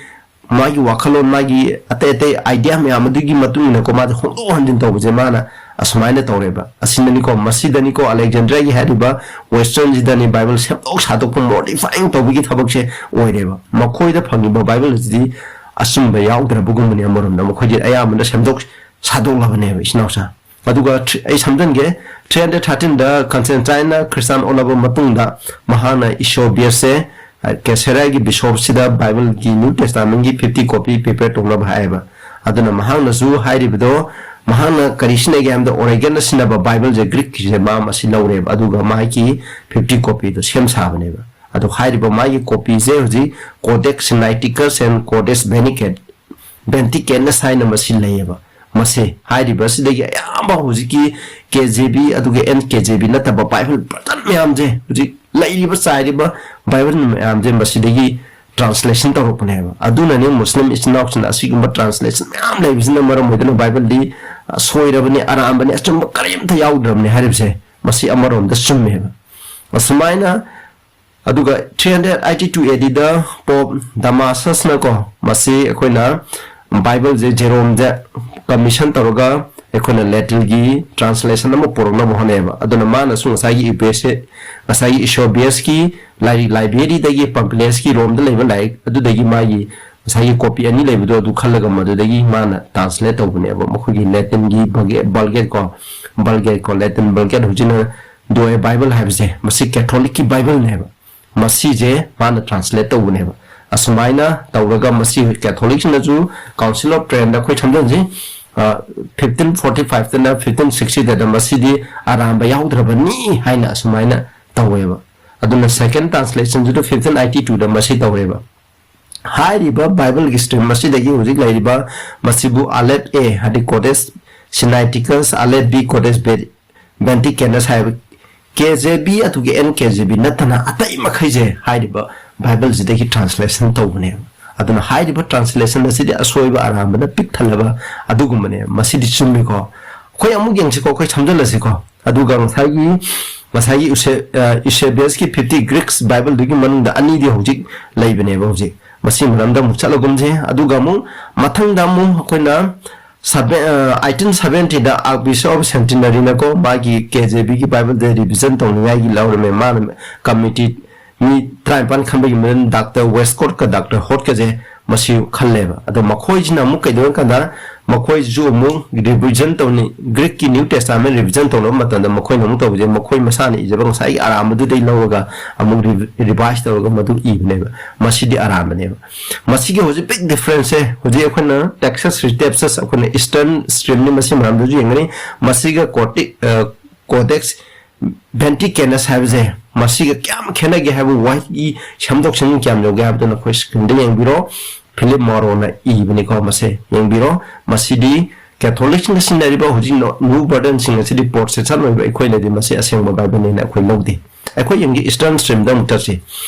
ꯃꯥꯒꯤ ꯋꯥꯈꯜꯂꯣꯟ, ꯃꯥꯒꯤ ꯑꯇꯩ ꯑꯇꯩ ꯑꯥꯏꯗꯤꯌꯥ ꯃꯌꯥꯝ ꯑꯗꯨꯒꯤ ꯃꯇꯨꯡ ꯏꯟꯅꯀꯣ ꯃꯥꯁꯦ ꯍꯣꯡꯗꯣꯛ ꯍꯣꯟꯖꯤꯟ ꯇꯧꯕꯁꯦ ꯃꯥꯅ ꯑꯁꯨꯃꯥꯏꯅ ꯇꯧꯔꯦꯕ꯫ ꯑꯁꯤꯅꯅꯤꯀꯣ, ꯃꯁꯤꯗꯅꯤꯀꯣ ꯑꯂꯦꯛꯖꯦꯟꯗ꯭ꯔꯤꯌꯥꯒꯤ ꯍꯥꯏꯔꯤꯕ ꯋꯦꯁꯇꯔꯟꯁꯤꯗꯅꯤ ꯕꯥꯏꯕꯜ ꯁꯦꯝꯗꯣꯛ ꯁꯥꯗꯣꯛꯄ, ꯃꯣꯗꯤꯐꯥꯏꯡ ꯇꯧꯕꯒꯤ ꯊꯕꯛꯁꯦ ꯑꯣꯏꯔꯦꯕ꯫ ꯃꯈꯣꯏꯗ ꯐꯪꯉꯤꯕ ꯕꯥꯏꯕꯜ ꯑꯁꯤꯗꯤ ꯑꯆꯨꯝꯕ ꯌꯥꯎꯗ꯭ꯔꯕꯒꯨꯝꯕꯅꯤ꯫ ꯑꯃꯔꯣꯝꯗ ꯃꯈꯣꯏꯗꯤ ꯑꯌꯥꯝꯕꯅ ꯁꯦꯝꯗꯣꯛ ꯁꯥꯗꯣꯛꯂꯕꯅꯦꯕ, ꯏꯆꯤꯟ ꯏꯅꯥꯎꯁꯥ꯫ ꯑꯗꯨꯒ ꯊ꯭ꯔꯤ-, ꯑꯩ ꯁꯝꯖꯟꯒꯦ, ꯊ꯭ꯔꯤ ꯍꯟꯗ꯭ꯔꯦꯠ ꯊꯥꯔꯇꯤꯟꯗ ꯀꯟꯁꯇꯦꯟꯇꯥꯏꯟꯅ ꯈ꯭ꯔꯤꯁꯇꯥꯟ ꯑꯣꯜꯂꯕ ꯃꯇꯨꯡꯗ ꯃꯍꯥꯛꯅ ꯏꯁꯣꯕꯤꯌꯁꯁꯦ, ꯑ, ꯀꯦꯁꯦꯔꯥꯒꯤ ꯕꯤꯁꯣꯞꯁꯤꯗ ꯕꯥꯏꯕꯜꯒꯤ ꯅ꯭ꯌꯨ ꯇꯦꯁꯇꯥꯃꯦꯟꯒꯤ ꯐꯤꯐꯇꯤ ꯀꯣꯄꯤ ꯄ꯭ꯔꯤꯄꯦꯌꯔ ꯇꯧꯅꯕ ꯍꯥꯏꯌꯦꯕ꯫ ꯑꯗꯨꯅ ꯃꯍꯥꯛꯅꯁꯨ ꯍꯥꯏꯔꯤꯕꯗꯣ, ꯃꯍꯥꯛꯅ ꯀꯔꯤ ꯁꯤꯖꯤꯟꯅꯒꯦ ꯍꯥꯏꯕꯗ ꯑꯣꯔꯦꯒꯟꯅ ꯁꯤꯖꯤꯟꯅꯕ ꯕꯥꯏꯕꯜꯁꯦ, ꯒ꯭ꯔꯤꯛꯀꯤꯁꯦ ꯃꯥ ꯃꯁꯤ ꯂꯧꯔꯦꯕ, ꯑꯗꯨꯒ ꯃꯥꯒꯤ ꯐꯤꯐꯇꯤ ꯀꯣꯄꯤꯗꯣ ꯁꯦꯝ ꯁꯥꯕꯅꯦꯕ꯫ ꯑꯗꯣ ꯍꯥꯏꯔꯤꯕ ꯃꯥꯒꯤ ꯀꯣꯄꯤꯁꯦ ꯍꯧꯖꯤꯛ Codex Sinaiticus and Codex Vatican-, ꯚꯦꯟꯇꯤꯀꯦꯟꯅꯁ ꯍꯥꯏꯅ ꯃꯁꯤ ꯂꯩꯌꯦꯕ꯫ ꯃꯁꯤ ꯍꯥꯏꯔꯤꯕ ꯑꯁꯤꯗꯒꯤ ꯑꯌꯥꯝꯕ ꯍꯧꯖꯤꯛꯀꯤ ꯀꯦ ꯖꯦ ꯕꯤ ꯑꯗꯨꯒ ꯑꯦꯟ ꯀꯦ ꯖꯦ ꯕꯤ ꯅꯠꯇꯕ ꯕꯥꯏꯕꯜ ꯕꯔꯖꯟ ꯃꯌꯥꯝꯁꯦ, ꯍꯧꯖꯤꯛ ꯂꯩꯔꯤꯕ ꯆꯥꯏꯔꯤꯕ ꯕꯥꯏꯕꯜ ꯃꯌꯥꯝꯁꯦ ꯃꯁꯤꯗꯒꯤ ꯇ꯭ꯔꯥꯟꯁꯂꯦꯁꯟ ꯇꯧꯔꯛꯄꯅꯦꯕ꯫ ꯑꯗꯨꯅꯅꯦ ꯃꯨꯁꯂꯤꯝ ꯏꯆꯤꯟ ꯏꯅꯥꯎꯁꯤꯡꯅ ꯑꯁꯤꯒꯨꯝꯕ ꯇ꯭ꯔꯥꯟꯁꯂꯦꯁꯟ ꯃꯌꯥꯝ ꯂꯩꯕꯁꯤꯅ ꯃꯔꯝ ꯑꯣꯏꯗꯨꯅ ꯕꯥꯏꯕꯜꯗꯤ, ꯑ, ꯁꯣꯏꯔꯕꯅꯤ, ꯑꯔꯥꯟꯕꯅꯤ, ꯑꯆꯨꯝꯕ ꯀꯔꯤꯝꯇ ꯌꯥꯎꯗ꯭ꯔꯕꯅꯤ ꯍꯥꯏꯔꯤꯕꯁꯦ ꯃꯁꯤ ꯑꯃꯔꯣꯝꯗ ꯆꯨꯝꯃꯦꯕ꯫ ꯑꯁꯨꯃꯥꯏꯅ ꯑꯗꯨꯒ ꯊ꯭ꯔꯤ ꯍꯟꯗ꯭ꯔꯦꯠ ꯑꯩꯠꯇꯤ ꯇꯨ ꯑꯦ ꯗꯤꯗ ꯄꯣꯞ ꯗꯃꯥꯁꯁꯅꯀꯣ, ꯃꯁꯤ ꯑꯩꯈꯣꯏꯅ ꯕꯥꯏꯕꯜꯁꯦ ꯖꯦꯔꯣꯝꯁꯦ ꯀꯃꯤꯁꯟ ꯇꯧꯔꯒ ꯑꯩꯈꯣꯏꯅ ꯂꯦꯇꯤꯟꯒꯤ ꯇ꯭ꯔꯥꯟꯁꯂꯦꯁꯟ ꯑꯃ ꯄꯨꯔꯛꯅꯕ ꯍꯣꯠꯅꯩꯌꯦꯕ꯫ ꯑꯗꯨꯅ ꯃꯥꯅꯁꯨ ꯉꯁꯥꯏꯒꯤ ꯏꯕꯦꯁ-, ꯉꯁꯥꯏꯒꯤ ꯏꯁꯣꯕꯤꯌꯁꯀꯤ ꯂꯥꯏꯔꯤꯛ ꯂꯥꯏꯕ꯭ꯔꯦꯔꯤꯗꯒꯤ ꯄꯝꯄꯤꯂꯁꯀꯤ ꯔꯣꯝꯗ ꯂꯩꯕ ꯂꯥꯏꯔꯤꯛ ꯑꯗꯨꯗꯒꯤ ꯃꯥꯒꯤ ꯉꯁꯥꯏꯒꯤ ꯀꯣꯄꯤ ꯑꯅꯤ ꯂꯩꯕꯗꯣ ꯑꯗꯨ ꯈꯜꯂꯒ ꯃꯗꯨꯗꯒꯤ ꯃꯥꯅ ꯇ꯭ꯔꯥꯟꯁꯂꯦꯠ ꯇꯧꯕꯅꯦꯕ꯫ ꯃꯈꯣꯏꯒꯤ ꯂꯦꯇꯤꯟꯒꯤ ꯕꯜꯒꯦ-, ꯕꯜꯒꯦꯠ ꯀꯣ, ꯕꯜꯒꯦꯠ ꯀꯣ, ꯂꯦꯇꯤꯟ ꯕꯜꯒꯦꯠ ꯍꯧꯖꯤꯛꯅ ꯗꯣꯑꯦ ꯕꯥꯏꯕꯜ ꯍꯥꯏꯕꯁꯦ, ꯃꯁꯤ ꯀꯦꯊꯣꯂꯤꯛꯀꯤ ꯕꯥꯏꯕꯜꯅꯦꯕ꯫ ꯃꯁꯤꯁꯦ ꯃꯥꯅ translate ꯇꯧꯕꯅꯦꯕ꯫ ꯑꯁꯨꯃꯥꯏꯅ ꯇꯧꯔꯒ ꯃꯁꯤ Catholicꯁꯤꯡꯅꯁꯨ Council of Trentꯗ ꯑꯩꯈꯣꯏ ꯁꯝꯖꯟꯁꯤ, fifteen forty fiveꯇꯅ fifteen sixtyꯗ ꯃꯁꯤꯗꯤ ꯑꯔꯥꯟꯕ ꯌꯥꯎꯗ꯭ꯔꯕꯅꯤ ꯍꯥꯏꯅ ꯑꯁꯨꯃꯥꯏꯅ ꯇꯧꯋꯦꯕ꯫ ꯑꯗꯨꯅ second translationꯁꯤꯗ fifteen eighty twoꯗ ꯃꯁꯤ ꯇꯧꯔꯦꯕ꯫ ꯍꯥꯏꯔꯤꯕ Bibleꯒꯤ stream ꯑꯁꯤꯗꯒꯤ ꯍꯧꯖꯤꯛ ꯂꯩꯔꯤꯕ ꯃꯁꯤꯕꯨ Aleph A ꯍꯥꯏꯗꯤ Codex Sinaiticus, Aleph B Codex Vaticanus ꯍꯥꯏꯕ KJV ꯑꯗꯨꯒ NKJV ꯅꯠꯇꯅ ꯑꯇꯩ ꯃꯈꯩꯁꯦ ꯍꯥꯏꯔꯤꯕ Bibleꯁꯤꯗꯒꯤ translation ꯇꯧꯕꯅꯦꯕ꯫ ꯑꯗꯨꯅ ꯍꯥꯏꯔꯤꯕ translation ꯑꯁꯤꯗꯤ ꯑꯁꯣꯏꯕ ꯑꯔꯥꯟꯕꯅ ꯄꯤꯛ ꯊꯜꯂꯕ ꯑꯗꯨꯒꯨꯝꯕꯅꯦꯕ꯫ ꯃꯁꯤꯗꯤ ꯆꯨꯝꯃꯤꯀꯣ꯫ ꯑꯩꯈꯣꯏ ꯑꯃꯨꯛ ꯌꯦꯡꯁꯤꯀꯣ, ꯑꯩꯈꯣꯏ ꯁꯝꯖꯜꯂꯁꯤꯀꯣ꯫ ꯑꯗꯨꯒ ꯉꯁꯥꯏꯒꯤ, ꯉꯁꯥꯏꯒꯤ ꯏꯎꯁꯦ-, ꯑ, Eusebiusꯀꯤ fifty Greeks Bibleꯗꯨꯒꯤ ꯃꯅꯨꯡꯗ ꯑꯅꯤꯗꯤ ꯍꯧꯖꯤꯛ ꯂꯩꯕꯅꯦꯕ꯫ ꯍꯧꯖꯤꯛ ꯃꯁꯤ ꯃꯔꯝꯗ ꯑꯃꯨꯛ ꯆꯠꯂꯒꯨꯝꯁꯦ꯫ ꯑꯗꯨꯒ ꯑꯃꯨꯛ ꯃꯊꯪꯗ ꯑꯃꯨꯛ ꯑꯩꯈꯣꯏꯅ seven-, ꯑ, eighteen seventyꯗ Archbishop of Centenaryꯅꯀꯣ ꯃꯥꯒꯤ KJVꯒꯤ Bibleꯗ revision ꯇꯧꯅꯤꯡꯉꯥꯏꯒꯤ ꯂꯧꯔꯝꯃꯦ꯫ ꯃꯥꯅ committee ꯃꯤ ꯇꯔꯥꯅꯤꯄꯥꯟ ꯈꯟꯕꯒꯤ ꯃꯅꯨꯡꯗ Doctor Westcottꯀ Doctor Hortꯀꯁꯦ ꯃꯁꯤ ꯈꯜꯂꯦꯕ꯫ ꯑꯗꯣ ꯃꯈꯣꯏꯁꯤꯅ ꯑꯃꯨꯛ ꯀꯩꯗꯧꯔ ꯀꯥꯟꯗ ꯃꯈꯣꯏꯁꯨ ꯑꯃꯨꯛ revision ꯇꯧꯅꯤ, Greekꯀꯤ New Testament revision ꯇꯧꯅꯕ ꯃꯇꯝꯗ ꯃꯈꯣꯏꯅ ꯑꯃꯨꯛ ꯇꯧꯕꯁꯦ ꯃꯈꯣꯏ ꯃꯁꯥꯅ ꯏꯖꯕ ꯉꯁꯥꯏꯒꯤ ꯑꯔꯥꯟꯕꯗꯨꯗꯩ ꯂꯧꯔꯒ ꯑꯃꯨꯛ ꯔꯤ-, revise ꯇꯧꯔꯒ ꯃꯗꯨ ꯏꯕꯅꯦꯕ꯫ ꯃꯁꯤꯗꯤ ꯑꯔꯥꯟꯕꯅꯦꯕ꯫ ꯃꯁꯤꯒꯤ ꯍꯧꯖꯤꯛ big differenceꯁꯦ ꯍꯧꯖꯤꯛ ꯑꯩꯈꯣꯏꯅ Textus Receptus, ꯑꯩꯈꯣꯏꯅ Eastern streamꯅꯤ, ꯃꯁꯤ ꯃꯔꯝꯗꯁꯨ ꯌꯦꯡꯒꯅꯤ꯫ ꯃꯁꯤꯒ Codex, ꯑ, Codex Vaticanus ꯍꯥꯏꯕꯁꯦ ꯃꯁꯤꯒ ꯀꯌꯥꯝ ꯈꯦꯠꯅꯒꯦ ꯍꯥꯏꯕ, ꯋꯥꯍꯩꯒꯤ ꯁꯦꯝꯗꯣꯛ ꯁꯦꯝꯖꯤꯟ ꯀꯌꯥꯝ ꯌꯧꯒꯦ ꯍꯥꯏꯕꯗꯨ ꯅꯈꯣꯏ screenꯗ ꯌꯦꯡꯕꯤꯔꯣ꯫ Philip Morrowꯅ ꯏꯕꯅꯤꯀꯣ ꯃꯁꯦ, ꯌꯦꯡꯕꯤꯔꯣ꯫ ꯃꯁꯤꯗꯤ Catholicꯁꯤꯡꯅ ꯁꯤꯖꯤꯟꯅꯔꯤꯕ ꯍꯧꯖꯤꯛ New Burdenꯁꯤꯡ ꯑꯁꯤꯗꯤ Protestant ꯑꯣꯏꯕ ꯑꯩꯈꯣꯏꯅꯗꯤ ꯃꯁꯤ ꯑꯁꯦꯡꯕ Bibleꯅꯦꯅ ꯑꯩꯈꯣꯏ ꯂꯧꯗꯦ꯫ ꯑꯩꯈꯣꯏ ꯌꯦꯡꯒꯦ Eastern streamꯗ ꯑꯃꯨꯛ ꯆꯠꯁꯤ꯫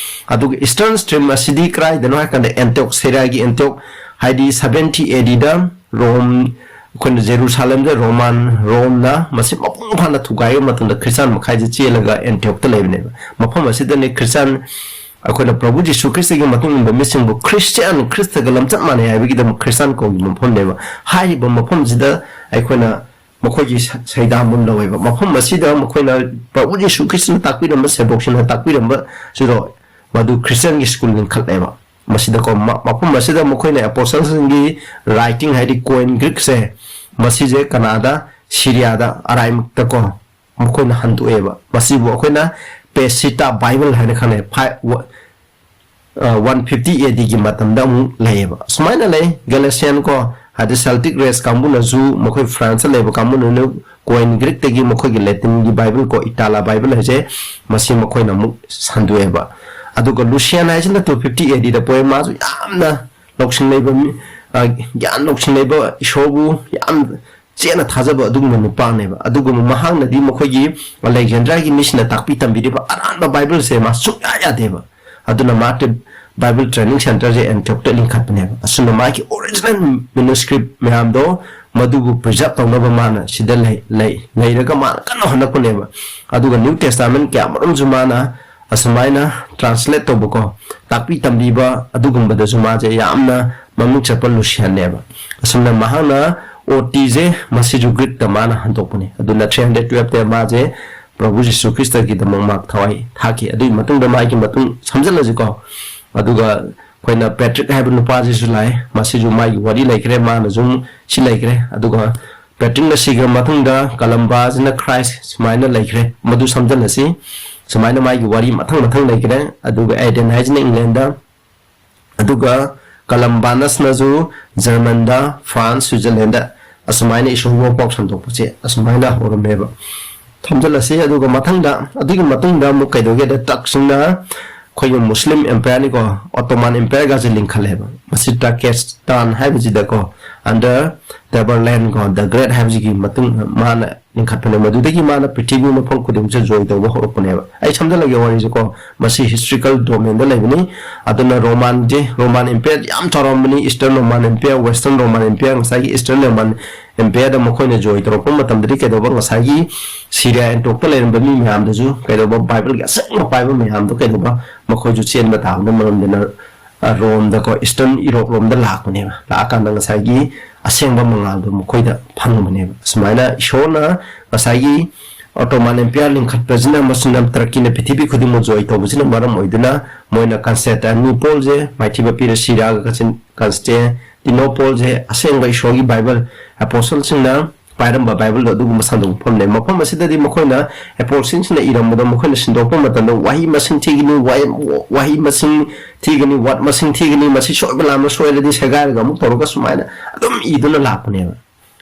ꯑꯗꯨꯒ Eastern stream ꯑꯁꯤꯗꯤ ꯀꯗꯥꯏꯗꯅꯣ ꯍꯥꯏ ꯀꯥꯟꯗ Antioch, Syriaꯒꯤ Antioch, ꯍꯥꯏꯗꯤ seventy ADꯗ Rome, ꯑꯩꯈꯣꯏꯅ ꯖꯦꯔꯨꯁꯥꯂꯦꯝꯗ Roman, Romeꯅ ꯃꯁꯤ ꯃꯄꯨꯡ ꯐꯥꯅ ꯊꯨꯒꯥꯏꯕ ꯃꯇꯝꯗ ꯈ꯭ꯔꯤꯁꯇꯥꯟ ꯃꯈꯥꯏꯁꯦ ꯆꯦꯜꯂꯒ Antiochꯇ ꯂꯩꯕꯅꯦꯕ꯫ ꯃꯐꯝ ꯑꯁꯤꯗꯅꯤ ꯈ꯭ꯔꯤꯁꯇꯥꯟ, ꯑꯩꯈꯣꯏꯅ ꯄ꯭ꯔꯚꯨ ꯖꯤꯁꯨ ꯈ꯭ꯔꯤꯁꯇꯒꯤ ꯃꯇꯨꯡ ꯏꯟꯕ ꯃꯤꯁꯤꯡꯕꯨ ꯈ꯭ꯔꯤꯁꯇꯤꯌꯥꯟ, ꯈ꯭ꯔꯤꯁꯇꯒ ꯂꯝꯆꯠ ꯃꯥꯟꯅꯩ ꯍꯥꯏꯕꯒꯤꯗꯃꯛ ꯈ꯭ꯔꯤꯁꯇꯥꯟ ꯀꯧꯈꯤꯕ ꯃꯐꯝꯅꯦꯕ꯫ ꯍꯥꯏꯔꯤꯕ ꯃꯐꯝꯁꯤꯗ ꯑꯩꯈꯣꯏꯅ ꯃꯈꯣꯏꯒꯤ ꯁ-, ꯁꯩꯗꯥꯡꯕꯨ ꯂꯧꯋꯦꯕ꯫ ꯃꯐꯝ ꯑꯁꯤꯗ ꯃꯈꯣꯏꯅ ꯄ꯭ꯔꯚꯨ ꯖꯤꯁꯨ ꯈ꯭ꯔꯤꯁꯇꯅ ꯇꯥꯛꯄꯤꯔꯝꯕ, ꯁꯦꯕꯣꯛꯁꯤꯡꯅ ꯇꯥꯛꯄꯤꯔꯝꯕꯁꯤꯗꯣ ꯃꯗꯨ ꯈ꯭ꯔꯤꯁꯇꯤꯌꯥꯟꯒꯤ ꯁ꯭ꯀꯨꯜ ꯂꯤꯡꯈꯠꯂꯦꯕ꯫ ꯃꯁꯤꯗꯀꯣ, ꯃ-, ꯃꯐꯝ ꯑꯁꯤꯗ ꯃꯈꯣꯏꯅ ꯑꯦꯄꯣꯁꯇꯜꯁꯤꯡꯒꯤ writing ꯍꯥꯏꯗꯤ Koine Greekꯁꯦ, ꯃꯁꯤꯁꯦ ꯀꯅꯥꯗ? ꯁꯤꯔꯤꯌꯥꯗ, ꯑꯔꯥꯏꯃꯛꯇꯀꯣ ꯃꯈꯣꯏꯅ ꯍꯟꯗꯣꯛꯑꯦꯕ꯫ ꯃꯁꯤꯕꯨ ꯑꯩꯈꯣꯏꯅ Peshitta Bible ꯍꯥꯏꯅ ꯈꯪꯅꯩ꯫ Five, one fifty A D ꯒꯤ ꯃꯇꯝꯗ ꯑꯃꯨꯛ ꯂꯩꯌꯦꯕ꯫ ꯁꯨꯃꯥꯏꯅ ꯂꯩ꯫ Galatian ꯀꯣ, ꯍꯥꯏꯗꯤ Celtic race ꯀꯥꯡꯕꯨꯅꯁꯨ, ꯃꯈꯣꯏ France ꯂꯩꯕ ꯀꯥꯡꯕꯨꯅ ꯀꯣꯏꯟ ꯒ꯭ꯔꯤꯛꯇꯒꯤ ꯃꯈꯣꯏꯒꯤ Latin ꯒꯤ Bible ꯀꯣ, Itala Bible ꯍꯥꯏꯁꯦ, ꯃꯁꯤ ꯃꯈꯣꯏꯅ ꯑꯃꯨꯛ ꯁꯟꯗꯣꯛꯑꯦꯕ꯫ ꯑꯗꯨꯒ Lucian ꯍꯥꯏꯁꯤꯅ two fifty A D ꯗ ꯄꯣꯛꯑꯦ꯫ ꯃꯥꯁꯨ ꯌꯥꯝꯅ ꯂꯧꯁꯤꯡ ꯂꯩꯕ ꯃꯤ, ꯑ, ꯒ꯭ꯌꯥꯟ ꯂꯧꯁꯤꯡ ꯂꯩꯕ, ꯏꯁꯣꯔꯕꯨ ꯌꯥꯝ ꯆꯦꯠꯅ ꯊꯥꯖꯕ ꯑꯗꯨꯒꯨꯝꯕ ꯅꯨꯄꯥꯅꯦꯕ꯫ ꯑꯗꯨꯒꯨꯝꯕ ꯃꯍꯥꯛꯅꯗꯤ ꯃꯈꯣꯏꯒꯤ Alexandria ꯒꯤ ꯃꯤꯁꯤꯡꯅ ꯇꯥꯛꯄꯤ ꯇꯝꯕꯤꯔꯤꯕ ꯑꯔꯥꯟꯕ Bible ꯁꯦ ꯃꯥ ꯁꯨꯡꯌꯥ ꯌꯥꯗꯦꯕ꯫ ꯑꯗꯨꯅ ꯃꯥ Bible training center ꯁꯦ Antioch ꯇ ꯂꯤꯡꯈꯠꯄꯅꯦꯕ꯫ ꯑꯁꯨꯝꯅ ꯃꯥꯒꯤ original manuscript ꯃꯌꯥꯝꯗꯣ ꯃꯗꯨꯕꯨ preserve ꯇꯧꯅꯕ ꯃꯥꯅ ꯁꯤꯗ ꯂꯩ, ꯂꯩ, ꯂꯩꯔꯒ ꯃꯥꯅ ꯀꯟꯅ ꯍꯣꯠꯅꯔꯛꯄꯅꯦꯕ꯫ ꯑꯗꯨꯒ New Testament ꯀꯌꯥ ꯃꯔꯨꯝꯁꯨ ꯃꯥꯅ ꯑꯁꯨꯃꯥꯏꯅ translate ꯇꯧꯕꯀꯣ, ꯇꯥꯛꯄꯤ ꯇꯝꯕꯤꯕ ꯑꯗꯨꯒꯨꯝꯕꯗꯁꯨ ꯃꯥꯁꯦ ꯌꯥꯝꯅ ꯃꯃꯤꯡ ꯆꯠꯄ Lucian ꯅꯦꯕ꯫ ꯑꯁꯨꯝꯅ ꯃꯍꯥꯛꯅ O T ꯁꯦ ꯃꯁꯤꯁꯨ Greek ꯇ ꯃꯥꯅ ꯍꯟꯗꯣꯛꯄꯅꯦ꯫ ꯑꯗꯨꯅ three hundred twelve ꯇ ꯃꯥꯁꯦ ꯄ꯭ꯔꯚꯨ ꯖꯤꯁꯨ ꯈ꯭ꯔꯤꯁꯇꯒꯤꯗꯃꯛ ꯃꯍꯥꯛ ꯊꯋꯥꯏ ꯊꯥꯈꯤ꯫ ꯑꯗꯨꯒꯤ ꯃꯇꯨꯡꯗ ꯃꯥꯒꯤ ꯃꯇꯨꯡ ꯁꯝꯖꯜꯂꯁꯤꯀꯣ꯫ ꯑꯗꯨꯒ ꯑꯩꯈꯣꯏꯅ Patrick ꯍꯥꯏꯕ ꯅꯨꯄꯥꯁꯤꯁꯨ ꯂꯥꯛꯑꯦ꯫ ꯃꯁꯤꯁꯨ ꯃꯥꯒꯤ ꯋꯥꯔꯤ ꯂꯩꯈ꯭ꯔꯦ, ꯃꯥꯅꯁꯨ ꯁꯤ ꯂꯩꯈ꯭ꯔꯦ꯫ ꯑꯗꯨꯒ Patrick ꯅ ꯁꯤꯈ꯭ꯔ ꯃꯇꯨꯡꯗ Columba ꯁꯤꯅ Christ ꯁꯨꯃꯥꯏꯅ ꯂꯩꯈ꯭ꯔꯦ, ꯃꯗꯨ ꯁꯝꯖꯜꯂꯁꯤ꯫ ꯁꯨꯃꯥꯏꯅ ꯃꯥꯒꯤ ꯋꯥꯔꯤ ꯃꯊꯪ ꯃꯊꯪ ꯂꯩꯈ꯭ꯔꯦ꯫ ꯑꯗꯨꯒ Aidan ꯍꯥꯏꯁꯤꯅ England ꯗ, ꯑꯗꯨꯒ Columbanus ꯅꯁꯨ German ꯗ, France, Switzerland ꯗ ꯑꯁꯨꯃꯥꯏꯅ ꯏꯁꯣꯔꯕꯨ ꯄꯥꯎ ꯁꯟꯗꯣꯛꯄꯁꯦ ꯑꯁꯨꯃꯥꯏꯅ ꯍꯧꯔꯝꯃꯦꯕ꯫ ꯊꯝꯖꯤꯜꯂꯁꯤ꯫ ꯑꯗꯨꯒ ꯃꯊꯪꯗ, ꯑꯗꯨꯒꯤ ꯃꯇꯨꯡꯗ ꯑꯃꯨꯛ ꯀꯩꯗꯧꯒꯦꯗ, Turk ꯁꯤꯡꯅ ꯑꯩꯈꯣꯏꯒꯤ Muslim Empire ꯅꯤꯀꯣ, Ottoman Empire ꯒꯁꯦ ꯂꯤꯡꯈꯠꯂꯦꯕ꯫ ꯃꯁꯤ Turkestan ꯍꯥꯏꯕꯁꯤꯗꯀꯣ, under Tamerlane ꯀꯣ, the Great ꯍꯥꯏꯕꯁꯤꯒꯤ ꯃꯇꯨꯡ ꯃꯥꯅ ꯂꯤꯡꯈꯠꯄꯅꯦ꯫ ꯃꯗꯨꯗꯒꯤ ꯃꯥꯅ ꯄ꯭ꯔꯤꯊꯤꯕꯤ ꯃꯐꯝ ꯈꯨꯗꯤꯡꯃꯛꯁꯦ ꯖꯣꯏ ꯇꯧꯕ ꯍꯧꯔꯛꯄꯅꯦꯕ꯫ ꯑꯩ ꯁꯝꯖꯜꯂꯒꯦ ꯋꯥꯔꯤꯁꯦꯀꯣ, ꯃꯁꯤ historical domain ꯗ ꯂꯩꯕꯅꯤ꯫ ꯑꯗꯨꯅ Roman ꯁꯦ, Roman Empire ꯌꯥꯝ ꯆꯥꯎꯔꯝꯕꯅꯤ, Eastern Roman Empire, Western Roman Empire, ꯉꯁꯥꯏꯒꯤ Eastern Roman Empire ꯗ ꯃꯈꯣꯏꯅ ꯖꯣꯏ ꯇꯧꯔꯛꯄ ꯃꯇꯝꯗꯗꯤ ꯀꯩꯗꯧꯕ, ꯉꯁꯥꯏꯒꯤ Syria Antioch ꯇ ꯂꯩꯔꯝꯕ ꯃꯤ ꯃꯌꯥꯝꯗꯁꯨ ꯀꯩꯗꯧꯕ, Bible ꯒꯤ ꯑꯁꯦꯡꯕ ꯄꯥꯏꯕ ꯃꯌꯥꯝꯗꯣ ꯀꯩꯗꯧꯕ, ꯃꯈꯣꯏꯁꯨ ꯆꯦꯟꯕ ꯇꯥꯕꯅ ꯃꯔꯝꯗꯅ, ꯑ, Rome ꯗꯀꯣ, Eastern Europe ꯂꯣꯝꯗ ꯂꯥꯛꯄꯅꯦꯕ꯫ ꯂꯥꯛꯑꯀꯥꯟꯗ ꯉꯁꯥꯏꯒꯤ ꯑꯁꯦꯡꯕ ꯃꯉꯥꯜꯗꯣ ꯃꯈꯣꯏꯗ ꯐꯪꯕꯅꯦꯕ꯫ ꯑꯁꯨꯃꯥꯏꯅ ꯏꯁꯣꯔꯅ ꯉꯁꯥꯏꯒꯤ Ottoman Empire ꯂꯤꯡꯈꯠꯄꯁꯤꯅ ꯑꯃꯁꯨꯡ Turkey ꯅ ꯄ꯭ꯔꯤꯊꯤꯕꯤ ꯈꯨꯗꯤꯡꯃꯛ ꯖꯣꯏ ꯇꯧꯕꯁꯤꯅ ꯃꯔꯝ ꯑꯣꯏꯗꯨꯅ ꯃꯣꯏꯅ Constantinople ꯁꯦ ꯃꯥꯏꯊꯤꯕ ꯄꯤꯔ Syria ꯒ Constantinople ꯁꯦ ꯑꯁꯦꯡꯕ ꯏꯁꯣꯔꯒꯤ Bible, Apostle ꯁꯤꯡꯅ ꯄꯥꯏꯔꯝꯕ ꯕꯥꯏꯕꯜꯗꯣ ꯑꯗꯨꯒꯨꯝꯕ ꯁꯟꯗꯣꯛꯄ ꯃꯐꯝꯅꯦ꯫ ꯃꯐꯝ ꯑꯁꯤꯗꯗꯤ ꯃꯈꯣꯏꯅ ꯑꯦꯄꯣꯁꯜꯁꯤꯡꯁꯤꯅ ꯏꯔꯝꯕꯗꯣ ꯃꯈꯣꯏꯅ ꯁꯤꯟꯗꯣꯛꯄ ꯃꯇꯝꯗ ꯋꯥꯍꯩ ꯃꯁꯤꯡ ꯊꯤꯒꯅꯤ, ꯋꯥꯍꯩ, ꯋꯥꯍꯩ ꯃꯁꯤꯡ ꯊꯤꯒꯅꯤ, ꯋꯥꯔꯗ ꯃꯁꯤꯡ ꯊꯤꯒꯅꯤ, ꯃꯁꯤ ꯁꯣꯏꯕ ꯂꯥꯟꯕ ꯁꯣꯏꯔꯗꯤ ꯁꯦꯒꯥꯏꯔꯒ ꯑꯃꯨꯛ ꯇꯧꯔꯒ ꯁꯨꯃꯥꯏꯅ ꯑꯗꯨꯝ ꯏꯗꯨꯅ ꯂꯥꯛꯄꯅꯦꯕ꯫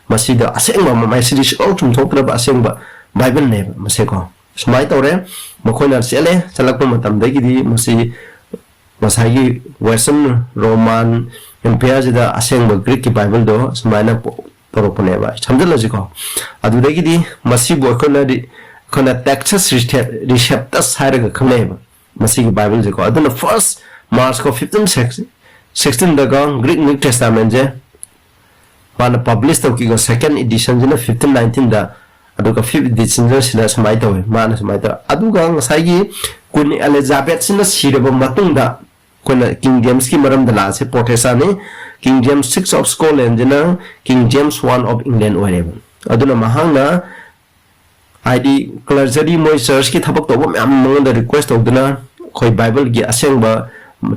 ꯃꯁꯤꯗ ꯑꯁꯦꯡꯕ ꯃꯃꯥꯏꯁꯤꯗꯤ ꯁꯨꯡꯆꯨꯝ ꯆꯨꯝꯊꯣꯛꯇ꯭ꯔꯕ ꯑꯁꯦꯡꯕ ꯕꯥꯏꯕꯜꯅꯦꯕ ꯃꯁꯦꯀꯣ꯫ ꯁꯨꯃꯥꯏꯅ ꯇꯧꯔꯦ, ꯃꯈꯣꯏꯅ ꯆꯦꯜꯂꯦ, ꯆꯠꯂꯛꯄ ꯃꯇꯝꯗꯒꯤꯗꯤ ꯃꯁꯤ ꯉꯁꯥꯏꯒꯤ ꯋꯦꯁꯇꯔꯟ ꯔꯣꯃꯥꯟ ꯑꯦꯝꯄꯤꯌꯔꯁꯤꯗ ꯑꯁꯦꯡꯕ ꯒ꯭ꯔꯤꯛꯀꯤ ꯕꯥꯏꯕꯜꯗꯣ ꯁꯨꯃꯥꯏꯅ ꯄꯣ-, ꯇꯧꯔꯛꯄꯅꯦꯕ꯫ ꯁꯝꯖꯤꯜꯂꯁꯤꯀꯣ꯫ ꯑꯗꯨꯗꯒꯤꯗꯤ ꯃꯁꯤꯕꯨ ꯑꯩꯈꯣꯏꯅ ꯔꯤ-, ꯑꯩꯈꯣꯏꯅ ꯇꯦꯛꯁꯁ ꯔꯤꯁꯦꯞ-, ꯔꯤꯁꯦꯞꯇꯁ ꯍꯥꯏꯔꯒ ꯈꯪꯅꯩꯌꯦꯕ ꯃꯁꯤꯒꯤ ꯕꯥꯏꯕꯜꯁꯦꯀꯣ꯫ ꯑꯗꯨꯅ ꯐꯥꯔꯁ ꯃꯥꯔꯆꯀꯣ ꯐꯤꯐꯇꯤꯟ ꯁꯤꯛꯁꯇꯤꯟꯗꯒ ꯒ꯭ꯔꯤꯛ ꯅ꯭ꯌꯨ ꯇꯦꯁꯇꯥꯃꯦꯟꯁꯦ ꯃꯥꯅ ꯄꯕ꯭ꯂꯤꯁ ꯇꯧꯈꯤꯕ ꯁꯦꯀꯦꯟ ꯏꯗꯤꯁꯟꯁꯤꯅ ꯐꯤꯐꯇꯤꯟ ꯅꯥꯏꯟꯇꯤꯟꯗ, ꯑꯗꯨꯒ ꯐꯤꯐ ꯏꯗꯤꯁꯟꯁꯤꯅ ꯁꯨꯃꯥꯏꯅ ꯇꯧꯋꯦ, ꯃꯥꯅ ꯁꯨꯃꯥꯏꯅ ꯇꯧꯋꯦ꯫ ꯑꯗꯨꯒ ꯉꯁꯥꯏꯒꯤ ꯀ꯭ꯋꯤꯟ ꯑꯦꯂꯤꯖꯥꯕꯦꯠꯁꯤꯅ ꯁꯤꯔꯕ ꯃꯇꯨꯡꯗ ꯑꯩꯈꯣꯏꯅ ꯀꯤꯡ ꯖꯦꯝꯁꯀꯤ ꯃꯔꯝꯗ ꯂꯥꯛꯑꯁꯦ, ꯄ꯭ꯔꯣꯇꯦꯁꯇꯥꯟꯅꯤ꯫ ꯀꯤꯡ ꯖꯦꯝꯁ ꯁꯤꯛꯁ ꯑꯣꯐ ꯁ꯭ꯀꯣꯠꯂꯦꯟꯁꯤꯅ ꯀꯤꯡ ꯖꯦꯝꯁ ꯋꯥꯟ ꯑꯣꯐ ꯏꯪꯂꯦꯟ ꯑꯣꯏꯔꯦꯕ꯫ ꯑꯗꯨꯅ ꯃꯍꯥꯛꯅ ꯍꯥꯏꯗꯤ ꯀ꯭ꯂꯔꯖꯔꯤ ꯃꯣꯏ ꯆꯔꯆꯀꯤ ꯊꯕꯛ ꯇꯧꯕ ꯃꯌꯥꯝ ꯃꯉꯣꯟꯗ ꯔꯤꯀ꯭ꯋꯦꯁ ꯇꯧꯗꯨꯅ ꯑꯩꯈꯣꯏ ꯕꯥꯏꯕꯜꯒꯤ ꯑꯁꯦꯡꯕ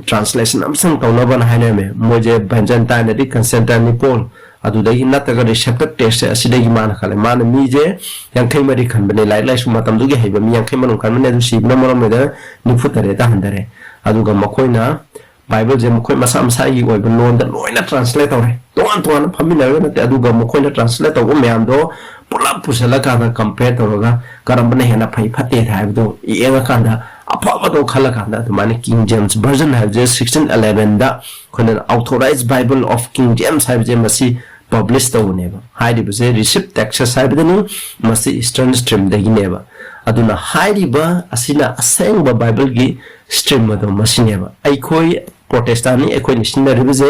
ꯇ꯭ꯔꯥꯟꯁꯂꯦꯁꯟ ꯑꯃꯁꯨꯡ ꯇꯧꯅꯕꯅ ꯍꯥꯏꯅꯔꯝꯃꯦ꯫ ꯃꯣꯏꯁꯦ ꯕꯦꯟꯖꯟꯇꯥꯏꯟ ꯑꯗꯩ ꯀꯟꯁꯇꯦꯟꯇꯥꯏꯟ ꯅꯤꯄꯣꯜ ꯑꯗꯨꯗꯒꯤ ꯅꯠꯇ꯭ꯔꯒ ꯔꯤꯁꯦꯞꯇꯔ ꯇꯦꯁꯁꯦ ꯑꯁꯤꯗꯒꯤ ꯃꯥꯅ ꯈꯜꯂꯦ꯫ ꯃꯥꯅ ꯃꯤꯁꯦ ꯌꯥꯡꯈꯩ ꯃꯔꯤ ꯈꯟꯕꯅꯦ, ꯂꯥꯏꯔꯤꯛ ꯂꯥꯏꯁꯨ ꯃꯇꯝꯗꯨꯒꯤ ꯍꯩꯕ ꯃꯤ ꯌꯥꯡꯈꯩ ꯃꯅꯨꯡ ꯈꯟꯕꯅꯦ, ꯑꯗꯨ ꯁꯤꯕꯅ ꯃꯔꯝ ꯑꯣꯏꯗꯅ ꯅꯤꯐꯨ ꯇꯔꯦꯠꯇ ꯍꯟꯊꯔꯦ꯫ ꯑꯗꯨꯒ ꯃꯈꯣꯏꯅ ꯕꯥꯏꯕꯜꯁꯦ ꯃꯈꯣꯏ ꯃꯁꯥ ꯃꯁꯥꯒꯤ ꯑꯣꯏꯕ ꯂꯣꯟꯗ ꯂꯣꯏꯅ ꯇ꯭ꯔꯥꯟꯁꯂꯦꯠ ꯇꯧꯔꯦ꯫ ꯇꯣꯉꯥꯟ ꯇꯣꯉꯥꯟꯅ ꯐꯝꯃꯤꯟꯅꯔꯒ ꯅꯠꯇꯦ, ꯑꯗꯨꯒ ꯃꯈꯣꯏꯅ ꯇ꯭ꯔꯥꯟꯁꯂꯦꯠ ꯇꯧꯕ ꯃꯌꯥꯝꯗꯣ ꯄꯨꯂꯞ ꯄꯨꯁꯜꯂꯀꯥꯟꯗ ꯀꯝꯄꯦꯌꯔ ꯇꯧꯔꯒ ꯀꯔꯝꯕꯅ ꯍꯦꯟꯅ ꯐꯩ ꯐꯠꯇꯦ ꯍꯥꯏꯕꯗꯣ ꯌꯦꯡꯉꯀꯥꯟꯗ ꯑꯐꯕꯗꯣ ꯈꯜꯂꯀꯥꯟꯗ ꯑꯗꯨꯃꯥꯏꯅ ꯀꯤꯡ ꯖꯦꯝꯁ ꯚꯔꯖꯟ ꯍꯥꯏꯕꯁꯦ ꯁꯤꯛꯁꯇꯤꯟ ꯑꯦꯂꯦꯚꯦꯟꯗ ꯑꯩꯈꯣꯏꯅ Authorized Bible of King James ꯍꯥꯏꯕꯁꯦ ꯃꯁꯤ ꯄꯕ꯭ꯂꯤꯁ ꯇꯧꯕꯅꯦꯕ꯫ ꯍꯥꯏꯔꯤꯕꯁꯦ ꯔꯤꯁꯤꯞ ꯇꯦꯛꯁꯁ ꯍꯥꯏꯕꯗꯅꯤ, ꯃꯁꯤ ꯏꯁꯇꯔꯟ ꯁ꯭ꯇ꯭ꯔꯤꯝꯗꯒꯤꯅꯦꯕ꯫ ꯑꯗꯨꯅ ꯍꯥꯏꯔꯤꯕ ꯑꯁꯤꯅ ꯑꯁꯦꯡꯕ ꯕꯥꯏꯕꯜꯒꯤ ꯁ꯭ꯇ꯭ꯔꯤꯝ ꯑꯗꯣ ꯃꯁꯤꯅꯦꯕ꯫ ꯑꯩꯈꯣꯏ ꯄ꯭ꯔꯣꯇꯦꯁꯇꯥꯟꯅꯤ, ꯑꯩꯈꯣꯏꯅ ꯁꯤꯖꯤꯟꯅꯔꯤꯕꯁꯦ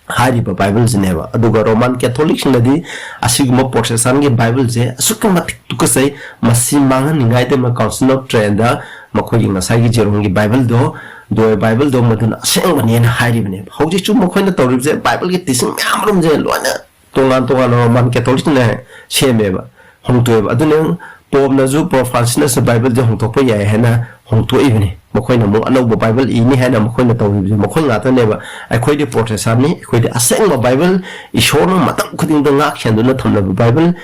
ꯍꯥꯏꯔꯤꯕ ꯕꯥꯏꯕꯜꯁꯤꯅꯦꯕ꯫ ꯑꯗꯨꯒ ꯔꯣꯃꯥꯟ ꯀꯦꯊꯣꯂꯤꯛꯁꯤꯡꯅꯗꯤ ꯑꯁꯤꯒꯨꯝꯕ ꯄ꯭ꯔꯣꯇꯦꯁꯇꯥꯟꯒꯤ ꯕꯥꯏꯕꯜꯁꯦ ꯑꯁꯨꯛꯀꯤ ꯃꯇꯤꯛ ꯇꯨꯀꯠꯆꯩ, ꯃꯁꯤ ꯃꯥꯡꯍꯟꯅꯤꯡꯉꯥꯏꯗꯃꯛ ꯀꯥꯎꯟꯁꯤꯜ ꯑꯣꯐ ꯇ꯭ꯔꯦꯟꯗ ꯃꯈꯣꯏꯒꯤ ꯉꯁꯥꯏꯒꯤ ꯖꯦꯔꯣꯝꯒꯤ ꯕꯥꯏꯕꯜꯗꯣ, ꯗꯣꯏ ꯕꯥꯏꯕꯜꯗꯣ ꯃꯗꯨꯅ ꯑꯁꯦꯡꯕꯅꯦꯅ ꯍꯥꯏꯔꯤꯕꯅꯦꯕ꯫ ꯍꯧꯖꯤꯛꯁꯨ ꯃꯈꯣꯏꯅ ꯇꯧꯔꯤꯕꯁꯦ ꯕꯥꯏꯕꯜꯒꯤ ꯇꯤꯆꯤꯡ ꯃꯌꯥꯝ ꯑꯃꯁꯦ ꯂꯣꯏꯅ ꯇꯣꯉꯥꯟ ꯇꯣꯉꯥꯟꯕ ꯔꯣꯃꯥꯟ ꯀꯦꯊꯣꯂꯤꯛꯁꯤꯡꯅ ꯁꯦꯝꯃꯦꯕ, ꯍꯣꯡꯗꯣꯛꯑꯦꯕ꯫ ꯑꯗꯨꯅ ꯄꯣꯞꯅꯁꯨ, ꯄꯣꯞ ꯐ꯭ꯔꯥꯟꯁꯤꯁꯅꯁꯨ ꯕꯥꯏꯕꯜꯁꯦ ꯍꯣꯡꯗꯣꯛꯄ ꯌꯥꯏ ꯍꯥꯏꯅ ꯍꯣꯡꯗꯣꯛꯏꯕꯅꯤ꯫ ꯃꯈꯣꯏꯅ ꯑꯃꯨꯛ ꯑꯅꯧꯕ ꯕꯥꯏꯕꯜ ꯏꯅꯤ ꯍꯥꯏꯅ ꯃꯈꯣꯏꯅ ꯇꯧꯔꯤꯕꯁꯦ ꯃꯈꯣꯏ ꯉꯥꯛꯇꯅꯦꯕ꯫ ꯑꯩꯈꯣꯏꯗꯤ ꯄ꯭ꯔꯣꯇꯦꯁꯇꯥꯟꯅꯤ, ꯑꯩꯈꯣꯏꯗꯤ ꯑꯁꯦꯡꯕ ꯕꯥꯏꯕꯜ, ꯏꯁꯣꯔꯅ ꯃꯇꯝ ꯈꯨꯗꯤꯡꯗ ꯉꯥꯛ ꯁꯦꯟꯗꯨꯅ ꯊꯝꯂꯕ ꯕꯥꯏꯕꯜ,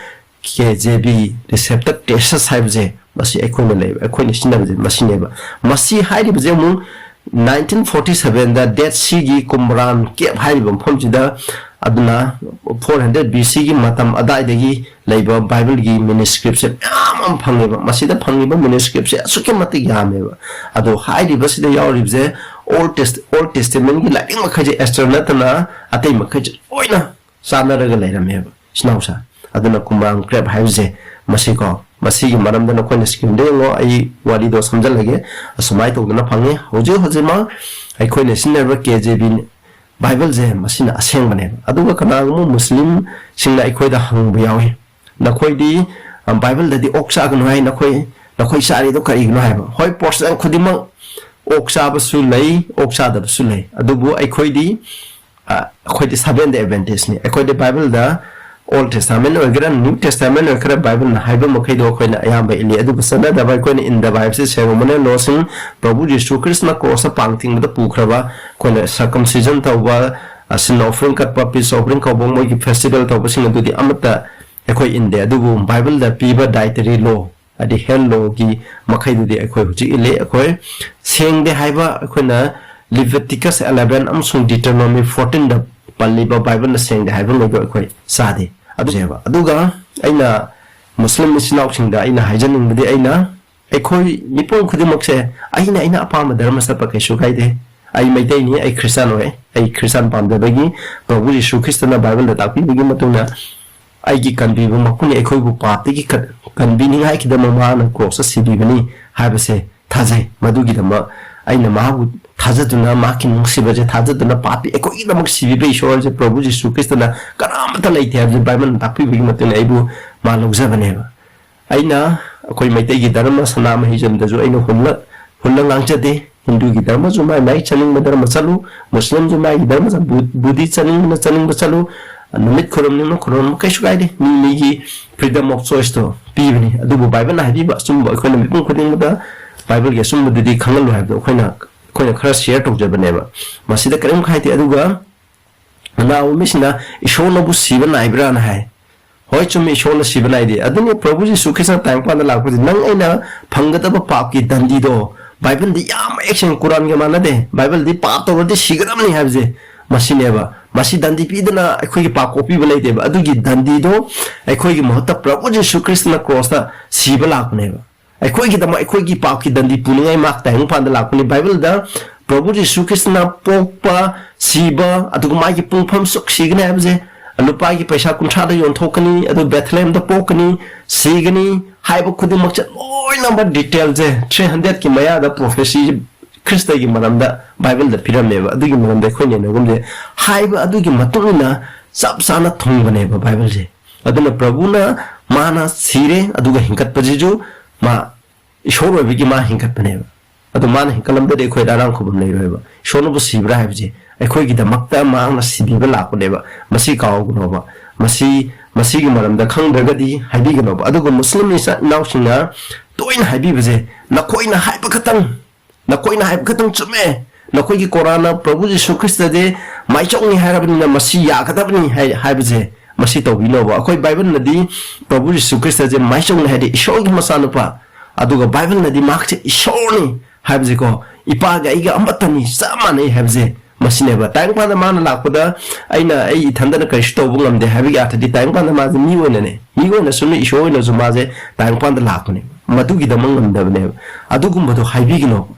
ꯀꯦ ꯖꯦ ꯕꯤ, ꯔꯤꯁꯦꯞꯇꯔ ꯇꯦꯁꯁ ꯍꯥꯏꯕꯁꯦ, ꯃꯁꯤ ꯑꯩꯈꯣꯏꯅ ꯂꯩꯕ, ꯑꯩꯈꯣꯏꯅ ꯁꯤꯖꯤꯟꯅꯕꯁꯦ ꯃꯁꯤꯅꯦꯕ꯫ ꯃꯁꯤ ꯍꯥꯏꯔꯤꯕꯁꯦ ꯑꯃꯨꯛ ꯅꯥꯏꯟꯇꯤꯟ ꯐꯣꯔꯇꯤ ꯁꯚꯦꯟꯗ ꯗꯦꯠ ꯁꯤꯒꯤ ꯀꯨꯝꯕ꯭ꯔꯥꯟ ꯀꯦꯞ ꯍꯥꯏꯔꯤꯕ ꯃꯐꯝꯁꯤꯗ, ꯑꯗꯨꯅ ꯐꯣꯔ ꯍꯟꯗ꯭ꯔꯦꯠ ꯕꯤ ꯁꯤꯒꯤ ꯃꯇꯝ ꯑꯗꯥꯏꯗꯒꯤ ꯂꯩꯕ ꯕꯥꯏꯕꯜꯒꯤ ꯃꯦꯅꯨꯁꯀ꯭ꯔꯤꯞꯁꯦ ꯃꯌꯥꯝ ꯑꯃ ꯐꯪꯉꯦꯕ꯫ ꯃꯁꯤꯗ ꯐꯪꯉꯤꯕ ꯃꯦꯅꯨꯁꯀ꯭ꯔꯤꯞꯁꯦ ꯑꯁꯨꯛꯀꯤ ꯃꯇꯤꯛ ꯌꯥꯝꯃꯦꯕ꯫ ꯑꯗꯣ ꯍꯥꯏꯔꯤꯕꯁꯤꯗ ꯌꯥꯎꯔꯤꯕꯁꯦ ꯑꯣꯜ ꯇꯦꯁ-, ꯑꯣꯜ ꯇꯦꯁꯇꯃꯦꯟꯒꯤ ꯂꯥꯏꯔꯤꯛ ꯃꯈꯩꯁꯦ, ꯑꯦꯁꯇꯔ ꯅꯠꯇꯅ ꯑꯇꯩ ꯃꯈꯩꯁꯦ ꯂꯣꯏꯅ ꯆꯥꯟꯅꯔꯒ ꯂꯩꯔꯝꯃꯦꯕ, ꯏꯆꯤꯟ ꯏꯅꯥꯎꯁꯦ꯫ ꯑꯗꯨꯅ ꯀꯨꯝꯕ꯭ꯔꯥꯡ ꯀ꯭ꯔꯦꯞ ꯍꯥꯏꯕꯁꯦ ꯃꯁꯤꯀꯣ, ꯃꯁꯤꯒꯤ ꯃꯔꯝꯗ ꯅꯈꯣꯏꯅ ꯁ꯭ꯀ꯭ꯔꯤꯟꯗ ꯌꯦꯡꯉꯣ, ꯑꯩ ꯋꯥꯔꯤꯗꯣ ꯁꯝꯖꯜꯂꯒꯦ꯫ ꯑꯁꯨꯃꯥꯏꯅ ꯇꯧꯗꯅ ꯐꯪꯉꯤ꯫ ꯍꯧꯖꯤꯛ ꯍꯧꯖꯤꯛꯃꯛ ꯑꯩꯈꯣꯏꯅ ꯁꯤꯖꯤꯟꯅꯔꯤꯕ ꯀꯦ ꯖꯦ ꯕꯤ ꯕꯥꯏꯕꯜꯁꯦ ꯃꯁꯤꯅ ꯑꯁꯦꯡꯕꯅꯦꯕ꯫ ꯑꯗꯨꯒ ꯀꯅꯥꯒꯨꯝꯕ ꯃꯨꯁꯂꯤꯝꯁꯤꯡꯅ ꯑꯩꯈꯣꯏꯗ ꯍꯪꯕ ꯌꯥꯎꯏ, "ꯅꯈꯣꯏꯗꯤ, ꯑ, ꯕꯥꯏꯕꯜꯗꯗꯤ ꯑꯣꯛ ꯆꯥꯒꯅꯨ ꯍꯥꯏ, ꯅꯈꯣꯏ, ꯅꯈꯣꯏ ꯆꯥꯔꯤꯗꯣ ꯀꯔꯤꯒꯤꯅꯣ?" ꯍꯥꯏꯕ꯫ ꯍꯣꯏ, ꯄ꯭ꯔꯣꯇꯦꯁꯇꯥꯟ ꯈꯨꯗꯤꯡꯃꯛ ꯑꯣꯛ ꯆꯥꯕꯁꯨ ꯂꯩ, ꯑꯣꯛ ꯆꯥꯗꯕꯁꯨ ꯂꯩ꯫ ꯑꯗꯨꯕꯨ ꯑꯩꯈꯣꯏꯗꯤ, ꯑ, ꯑꯩꯈꯣꯏꯗꯤ ꯁꯚꯦꯟ ꯗꯦ ꯑꯦꯗꯚꯦꯟꯇꯤꯁꯅꯤ꯫ ꯑꯩꯈꯣꯏꯗꯤ ꯕꯥꯏꯕꯜꯗ ꯑꯣꯜ ꯇꯦꯁꯇꯥꯃꯦꯟ ꯑꯣꯏꯒꯦꯔꯥ, ꯅ꯭ꯌꯨ ꯇꯦꯁꯇꯥꯃꯦꯟ ꯑꯣꯏꯒꯦꯔꯥ, ꯕꯥꯏꯕꯜꯅ ꯍꯥꯏꯕ ꯃꯈꯩꯗꯣ ꯑꯩꯈꯣꯏꯅ ꯑꯌꯥꯝꯕ ꯏꯜꯂꯤ꯫ ꯑꯗꯨꯕꯨ ꯆꯠꯅꯗꯕ ꯑꯩꯈꯣꯏꯅ ꯏꯟꯗꯕ ꯍꯥꯏꯕꯁꯤ ꯁꯦꯔꯣꯃꯣꯅꯤꯌꯦꯜ ꯂꯣꯁꯤꯡ, ꯄ꯭ꯔꯚꯨ ꯖꯤꯁꯨ ꯈ꯭ꯔꯤꯁꯅ ꯀ꯭ꯔꯣꯁꯇ ꯄꯥꯡ ꯇꯤꯡꯕꯗ ꯄꯨꯈ꯭ꯔꯕ, ꯑꯩꯈꯣꯏꯅ ꯁꯔꯀꯝꯁꯤꯖꯟ ꯇꯧꯕ, ꯑ, ꯁꯤꯟ ꯑꯣꯐꯔꯤꯡ ꯀꯠꯄ, ꯄꯤꯁ ꯑꯣꯐꯔꯤꯡ ꯀꯧꯕ ꯃꯣꯏꯒꯤ ꯐꯦꯁꯇꯤꯚꯦꯜ ꯇꯧꯕꯁꯤꯡ ꯑꯗꯨꯗꯤ ꯑꯃꯠꯇ ꯑꯩꯈꯣꯏ ꯏꯟꯗꯦ꯫ ꯑꯗꯨꯕꯨ ꯕꯥꯏꯕꯜꯗ ꯄꯤꯕ ꯗꯥꯏꯇꯔꯤ ꯂꯣ, ꯍꯥꯏꯗꯤ ꯍꯦꯜ ꯂꯣꯒꯤ ꯃꯈꯩꯗꯨꯗꯤ ꯑꯩꯈꯣꯏ ꯍꯧꯖꯤꯛ ꯏꯜꯂꯤ꯫ ꯑꯩꯈꯣꯏ ꯁꯦꯡꯗꯦ ꯍꯥꯏꯕ, ꯑꯩꯈꯣꯏꯅ ꯂꯤꯚꯤꯇꯤꯀꯁ ꯑꯦꯂꯦꯚꯦꯟ ꯑꯃꯁꯨꯡ ꯗ꯭ꯌꯨꯇꯦꯔꯣꯅꯣꯃꯤ ꯐꯣꯔꯇꯤꯟꯗ ꯄꯜꯂꯤꯕ ꯕꯥꯏꯕꯜꯅ ꯁꯦꯡꯗꯦ ꯍꯥꯏꯕ ꯃꯈꯩꯗꯣ ꯑꯩꯈꯣꯏ ꯆꯥꯗꯦ꯫ ꯑꯗꯨꯅꯦꯕ꯫ ꯑꯗꯨꯒ ꯑꯩꯅ ꯃꯨꯁꯂꯤꯝ ꯏꯆꯤꯟ ꯏꯅꯥꯎꯁꯤꯡꯗ ꯑꯩꯅ ꯍꯥꯏꯖꯅꯤꯡꯕꯗꯤ, ꯑꯩꯅ, ꯑꯩꯈꯣꯏ ꯃꯤꯄꯨꯝ ꯈꯨꯗꯤꯡꯃꯛꯁꯦ ꯑꯩꯅ, ꯑꯩꯅ ꯑꯄꯥꯝꯕ ꯙꯔꯃ ꯆꯠꯄ ꯀꯩꯁꯨ ꯀꯥꯏꯗꯦ꯫ ꯑꯩ ꯃꯩꯇꯩꯅꯤ, ꯑꯩ ꯈ꯭ꯔꯤꯁꯇꯥꯟ ꯑꯣꯏ, ꯑꯩ ꯈ꯭ꯔꯤꯁꯇꯥꯟ ꯄꯥꯝꯖꯕꯒꯤ ꯄ꯭ꯔꯚꯨ ꯌꯤꯁꯨ ꯈ꯭ꯔꯤꯁꯇꯅ ꯕꯥꯏꯕꯜꯗ ꯇꯥꯛꯄꯤꯕꯒꯤ ꯃꯇꯨꯡ ꯏꯟꯅ ꯑꯩꯒꯤ ꯀꯟꯕꯤꯕ ꯃꯄꯨꯅꯤ, ꯑꯩꯈꯣꯏꯕꯨ ꯄꯥꯞꯇꯒꯤ ꯀꯟ-, ꯀꯟꯕꯤꯅꯤꯡꯉꯥꯏꯒꯤꯗꯃꯛ ꯃꯍꯥꯛꯅ ꯀ꯭ꯔꯣꯁꯇ ꯁꯤꯕꯤꯕꯅꯤ ꯍꯥꯏꯕꯁꯦ ꯊꯥꯖꯩ꯫ ꯃꯗꯨꯒꯤꯗꯃꯛ ꯑꯩꯅ ꯃꯍꯥꯛꯄꯨ ꯊꯥꯖꯗꯨꯅ, ꯃꯍꯥꯛꯀꯤ ꯅꯨꯡꯁꯤꯕꯁꯦ ꯊꯥꯖꯗꯨꯅ, ꯄꯥꯄꯤ ꯑꯩꯈꯣꯏꯒꯤꯗꯃꯛ ꯁꯤꯕꯤꯕ ꯏꯁꯣꯔꯁꯦ ꯄ꯭ꯔꯚꯨ ꯖꯤꯁꯨ ꯈ꯭ꯔꯤꯁꯇꯅ ꯀꯅꯥꯃꯠꯇ ꯂꯩꯇꯦ ꯍꯥꯏꯕꯁꯦ ꯕꯥꯏꯕꯜꯅ ꯇꯥꯛꯄꯤꯕꯒꯤ ꯃꯇꯨꯡ ꯏꯟꯅ ꯑꯩꯕꯨ ꯃꯥ ꯂꯧꯖꯕꯅꯦꯕ꯫ ꯑꯩꯅ ꯑꯩꯈꯣꯏ ꯃꯩꯇꯩꯒꯤ ꯙꯔꯃ ꯁꯅꯥꯃꯍꯤꯖꯝꯗꯁꯨ ꯑꯩꯅ ꯍꯨꯜꯂ, ꯍꯨꯜꯂ ꯉꯥꯡꯖꯗꯦ꯫ ꯍꯤꯟꯗꯨꯒꯤ ꯙꯔꯃꯁꯨ ꯃꯥꯏ ꯃꯥꯏ ꯆꯠꯅꯤꯡꯕ ꯙꯔꯃ ꯆꯠꯂꯨ, ꯃꯨꯁꯂꯤꯝꯁꯨ ꯃꯥꯒꯤ ꯙꯔꯃ ꯆꯠ-, ꯕꯨ-, ꯕꯨꯙꯤ ꯆꯠꯅꯤꯡꯕꯅ ꯆꯠꯅꯤꯡꯕ ꯆꯠꯂꯨ, ꯅꯨꯃꯤꯠ ꯈꯨꯔꯨꯝꯅꯤꯡꯕ ꯈꯨꯔꯨꯝꯕ ꯀꯩꯁꯨ ꯀꯥꯏꯗꯦ, ꯃꯤ ꯃꯤꯒꯤ freedom of choice ꯇꯣ ꯄꯤꯕꯅꯤ꯫ ꯑꯗꯨꯕꯨ ꯕꯥꯏꯕꯜꯅ ꯍꯥꯏꯕꯤꯕ ꯑꯆꯨꯝꯕ ꯑꯩꯈꯣꯏꯅ ꯃꯤꯄꯨꯝ ꯈꯨꯗꯤꯡꯃꯛꯇ ꯕꯥꯏꯕꯜꯒꯤ ꯑꯆꯨꯝꯕꯗꯨꯗꯤ ꯈꯪꯍꯜꯂꯨ ꯍꯥꯏꯕꯗꯣ ꯑꯩꯈꯣꯏꯅ, ꯑꯩꯈꯣꯏꯅ ꯈꯔ share ꯇꯧꯖꯕꯅꯦꯕ꯫ ꯃꯁꯤꯗ ꯀꯔꯤꯝ ꯀꯥꯏꯗꯦ꯫ ꯑꯗꯨꯒ ꯑꯅꯥꯕ ꯃꯤꯁꯤꯡꯅ ꯏꯁꯣꯔꯅꯕꯨ ꯁꯤꯕ ꯅꯥꯏꯕ꯭ꯔꯥꯅ ꯍꯥꯏ꯫ ꯍꯣꯏ, ꯆꯨꯝꯃꯤ, ꯏꯁꯣꯔꯅ ꯁꯤꯕ ꯅꯥꯏꯗꯦ꯫ ꯑꯗꯨꯅꯤ ꯄ꯭ꯔꯚꯨ ꯖꯤꯁꯨ ꯈ꯭ꯔꯤꯁꯇꯅ ꯇꯥꯏꯕꯪꯄꯥꯟꯗ ꯂꯥꯛꯄꯁꯦ ꯅꯪ ꯑꯩꯅ ꯐꯪꯒꯗꯕ ꯄꯥꯞꯀꯤ ꯗꯟꯗꯤꯗꯣ ꯕꯥꯏꯕꯜꯗꯤ ꯌꯥꯝ ꯃꯌꯦꯛ ꯁꯦꯡꯅ ꯀꯨꯔꯥꯟꯒ ꯃꯥꯟꯅꯗꯦ꯫ ꯕꯥꯏꯕꯜꯗꯤ ꯄꯥꯞ ꯇꯧꯔꯗꯤ ꯁꯤꯒꯗꯕꯅꯤ ꯍꯥꯏꯕꯁꯦ ꯃꯁꯤꯅꯦꯕ꯫ ꯃꯁꯤ ꯗꯟꯗꯤ ꯄꯤꯗꯅ ꯑꯩꯈꯣꯏꯒꯤ ꯄꯥꯞ ꯀꯣꯛꯄꯤꯕ ꯂꯩꯇꯦꯕ꯫ ꯑꯗꯨꯒꯤ ꯗꯟꯗꯤꯗꯣ ꯑꯩꯈꯣꯏꯒꯤ ꯃꯍꯨꯠꯇ ꯄ꯭ꯔꯚꯨ ꯖꯤꯁꯨ ꯈ꯭ꯔꯤꯁꯇꯅ ꯀ꯭ꯔꯣꯁꯇ ꯁꯤꯕ ꯂꯥꯛꯄꯅꯦꯕ꯫ ꯑꯩꯈꯣꯏꯒꯤꯗꯃꯛ ꯑꯩꯈꯣꯏꯒꯤ ꯄꯥꯞꯀꯤ ꯗꯟꯗꯤ ꯄꯨꯅꯤꯡꯉꯥꯏ ꯃꯥ ꯇꯥꯏꯕꯪꯄꯥꯟꯗ ꯂꯥꯛꯄꯅꯤ꯫ ꯕꯥꯏꯕꯜꯗ ꯄ꯭ꯔꯚꯨ ꯖꯤꯁꯨ ꯈ꯭ꯔꯤꯁꯇꯅ ꯄꯣꯛꯄ, ꯁꯤꯕ, ꯑꯗꯨꯒ ꯃꯥꯒꯤ ꯄꯨꯡꯐꯝ ꯁꯨꯛ ꯁꯤꯒꯅꯤ ꯍꯥꯏꯕꯁꯦ, ꯂꯨꯄꯥꯒꯤ ꯄꯩꯁꯥ ꯀꯨꯟꯊ꯭ꯔꯥꯗ ꯌꯣꯟꯊꯣꯛꯀꯅꯤ, ꯑꯗꯨ ꯕꯦꯊꯂꯦꯍꯦꯝꯗ ꯄꯣꯛꯀꯅꯤ, ꯁꯤꯒꯅꯤ ꯍꯥꯏꯕ ꯈꯨꯗꯤꯡꯃꯛꯁꯦ ꯂꯣꯏꯅꯃꯛ detail ꯁꯦ three hundred ꯀꯤ ꯃꯌꯥꯗ prophecy ꯈ꯭ꯔꯤꯁꯇꯒꯤ ꯃꯔꯝꯗ ꯕꯥꯏꯕꯜꯗ ꯄꯤꯔꯝꯃꯦꯕ꯫ ꯑꯗꯨꯒꯤ ꯃꯔꯝꯗ ꯑꯩꯈꯣꯏ ꯅꯩꯅꯒꯨꯝꯁꯦ꯫ ꯍꯥꯏꯕ ꯑꯗꯨꯒꯤ ꯃꯇꯨꯡ ꯏꯟꯅ ꯆꯞ ꯆꯥꯅ ꯊꯨꯡꯕꯅꯦꯕ ꯕꯥꯏꯕꯜꯁꯦ꯫ ꯑꯗꯨꯅ ꯄ꯭ꯔꯚꯨꯅ ꯃꯥꯅ ꯁꯤꯔꯦ, ꯑꯗꯨꯒ ꯍꯤꯡꯒꯠꯄꯁꯤꯁꯨ ꯃꯥ ꯏꯁꯣꯔ ꯑꯣꯏꯕꯒꯤ ꯃꯥ ꯍꯤꯡꯒꯠꯄꯅꯦꯕ꯫ ꯑꯗꯣ ꯃꯥꯅ ꯍꯤꯡꯒꯠꯂꯝꯗ꯭ꯔꯗꯤ ꯑꯩꯈꯣꯏ ꯑꯔꯥꯡ ꯈꯨꯕꯝ ꯂꯩꯔꯣꯏꯕ꯫ ꯏꯁꯣꯔꯅꯕꯨ ꯁꯤꯕ꯭ꯔꯥ ꯍꯥꯏꯕꯁꯦ ꯑꯩꯈꯣꯏꯒꯤꯗꯃꯛꯇ ꯃꯍꯥꯛꯅ ꯁꯤꯕꯤꯕ ꯂꯥꯛꯄꯅꯦꯕ꯫ ꯃꯁꯤ ꯀꯥꯎꯒꯅꯣꯕ꯫ ꯃꯁꯤ, ꯃꯁꯤꯒꯤ ꯃꯔꯝꯗ ꯈꯪꯗ꯭ꯔꯒꯗꯤ ꯍꯥꯏꯕꯤꯒꯅꯣꯕ꯫ ꯑꯗꯨꯒ ꯃꯨꯁꯂꯤꯝ ꯏꯆꯥ ꯏꯅꯥꯎꯁꯤꯡꯅ ꯇꯣꯏꯅ ꯍꯥꯏꯕꯤꯕꯁꯦ, "ꯅꯈꯣꯏꯅ ꯍꯥꯏꯕ ꯈꯛꯇꯪ, ꯅꯈꯣꯏꯅ ꯍꯥꯏꯕ ꯈꯛꯇꯪ ꯆꯨꯝꯃꯦ꯫ ꯅꯈꯣꯏꯒꯤ ꯀꯣꯔꯥꯟꯅ ꯄ꯭ꯔꯚꯨ ꯖꯤꯁꯨ ꯈ꯭ꯔꯤꯁꯇꯗꯤ ꯃꯥꯏꯆꯧꯅꯤ ꯍꯥꯏꯔꯕꯅꯤꯅ ꯃꯁꯤ ꯌꯥꯒꯗꯕꯅꯤ" ꯍꯥꯏ-, ꯍꯥꯏꯕꯁꯦ ꯃꯁꯤ ꯇꯧꯕꯤꯅꯣꯕ꯫ ꯑꯩꯈꯣꯏ ꯕꯥꯏꯕꯜꯅꯗꯤ ꯄ꯭ꯔꯚꯨ ꯖꯤꯁꯨ ꯈ꯭ꯔꯤꯁꯇꯁꯦ ꯃꯥꯏꯆꯧꯅꯤ ꯍꯥꯏꯗꯤ ꯏꯁꯣꯔꯒꯤ ꯃꯆꯥꯅꯨꯄꯥ, ꯑꯗꯨꯒ ꯕꯥꯏꯕꯜꯅꯗꯤ ꯃꯍꯥꯛꯁꯦ ꯏꯁꯣꯔꯅꯤ ꯍꯥꯏꯕꯁꯦꯀꯣ, "ꯏꯄꯥꯒ ꯑꯩꯒ ꯑꯃꯠꯇꯅꯤ, ꯆꯞ ꯃꯥꯟꯅꯩ" ꯍꯥꯏꯕꯁꯦ ꯃꯁꯤꯅꯦꯕ꯫ ꯇꯥꯏꯕꯪꯄꯥꯟꯗ ꯃꯥꯅ ꯂꯥꯛꯄꯗ ꯑꯩꯅ, "ꯑꯩ ꯏꯊꯟꯗꯅ ꯀꯔꯤꯁꯨ ꯇꯧꯕ ꯉꯝꯗꯦ" ꯍꯥꯏꯕꯒꯤ ꯑꯔꯊꯗꯤ ꯇꯥꯏꯕꯪꯄꯥꯟꯗ ꯃꯥꯁꯦ ꯃꯤ ꯑꯣꯏꯅꯅꯦ, ꯃꯤ ꯑꯣꯏꯅꯁꯨ ꯅꯠꯇꯦ, ꯏꯁꯣꯔ ꯑꯣꯏꯅꯁꯨ ꯃꯥꯁꯦ ꯇꯥꯏꯕꯪꯄꯥꯟꯗ ꯂꯥꯛꯄꯅꯦ꯫ ꯃꯗꯨꯒꯤꯗꯃꯛ ꯉꯝꯗꯕꯅꯦꯕ꯫ ꯑꯗꯨꯒꯨꯝꯕꯗꯣ ꯍꯥꯏꯕꯤꯒꯅꯣ꯫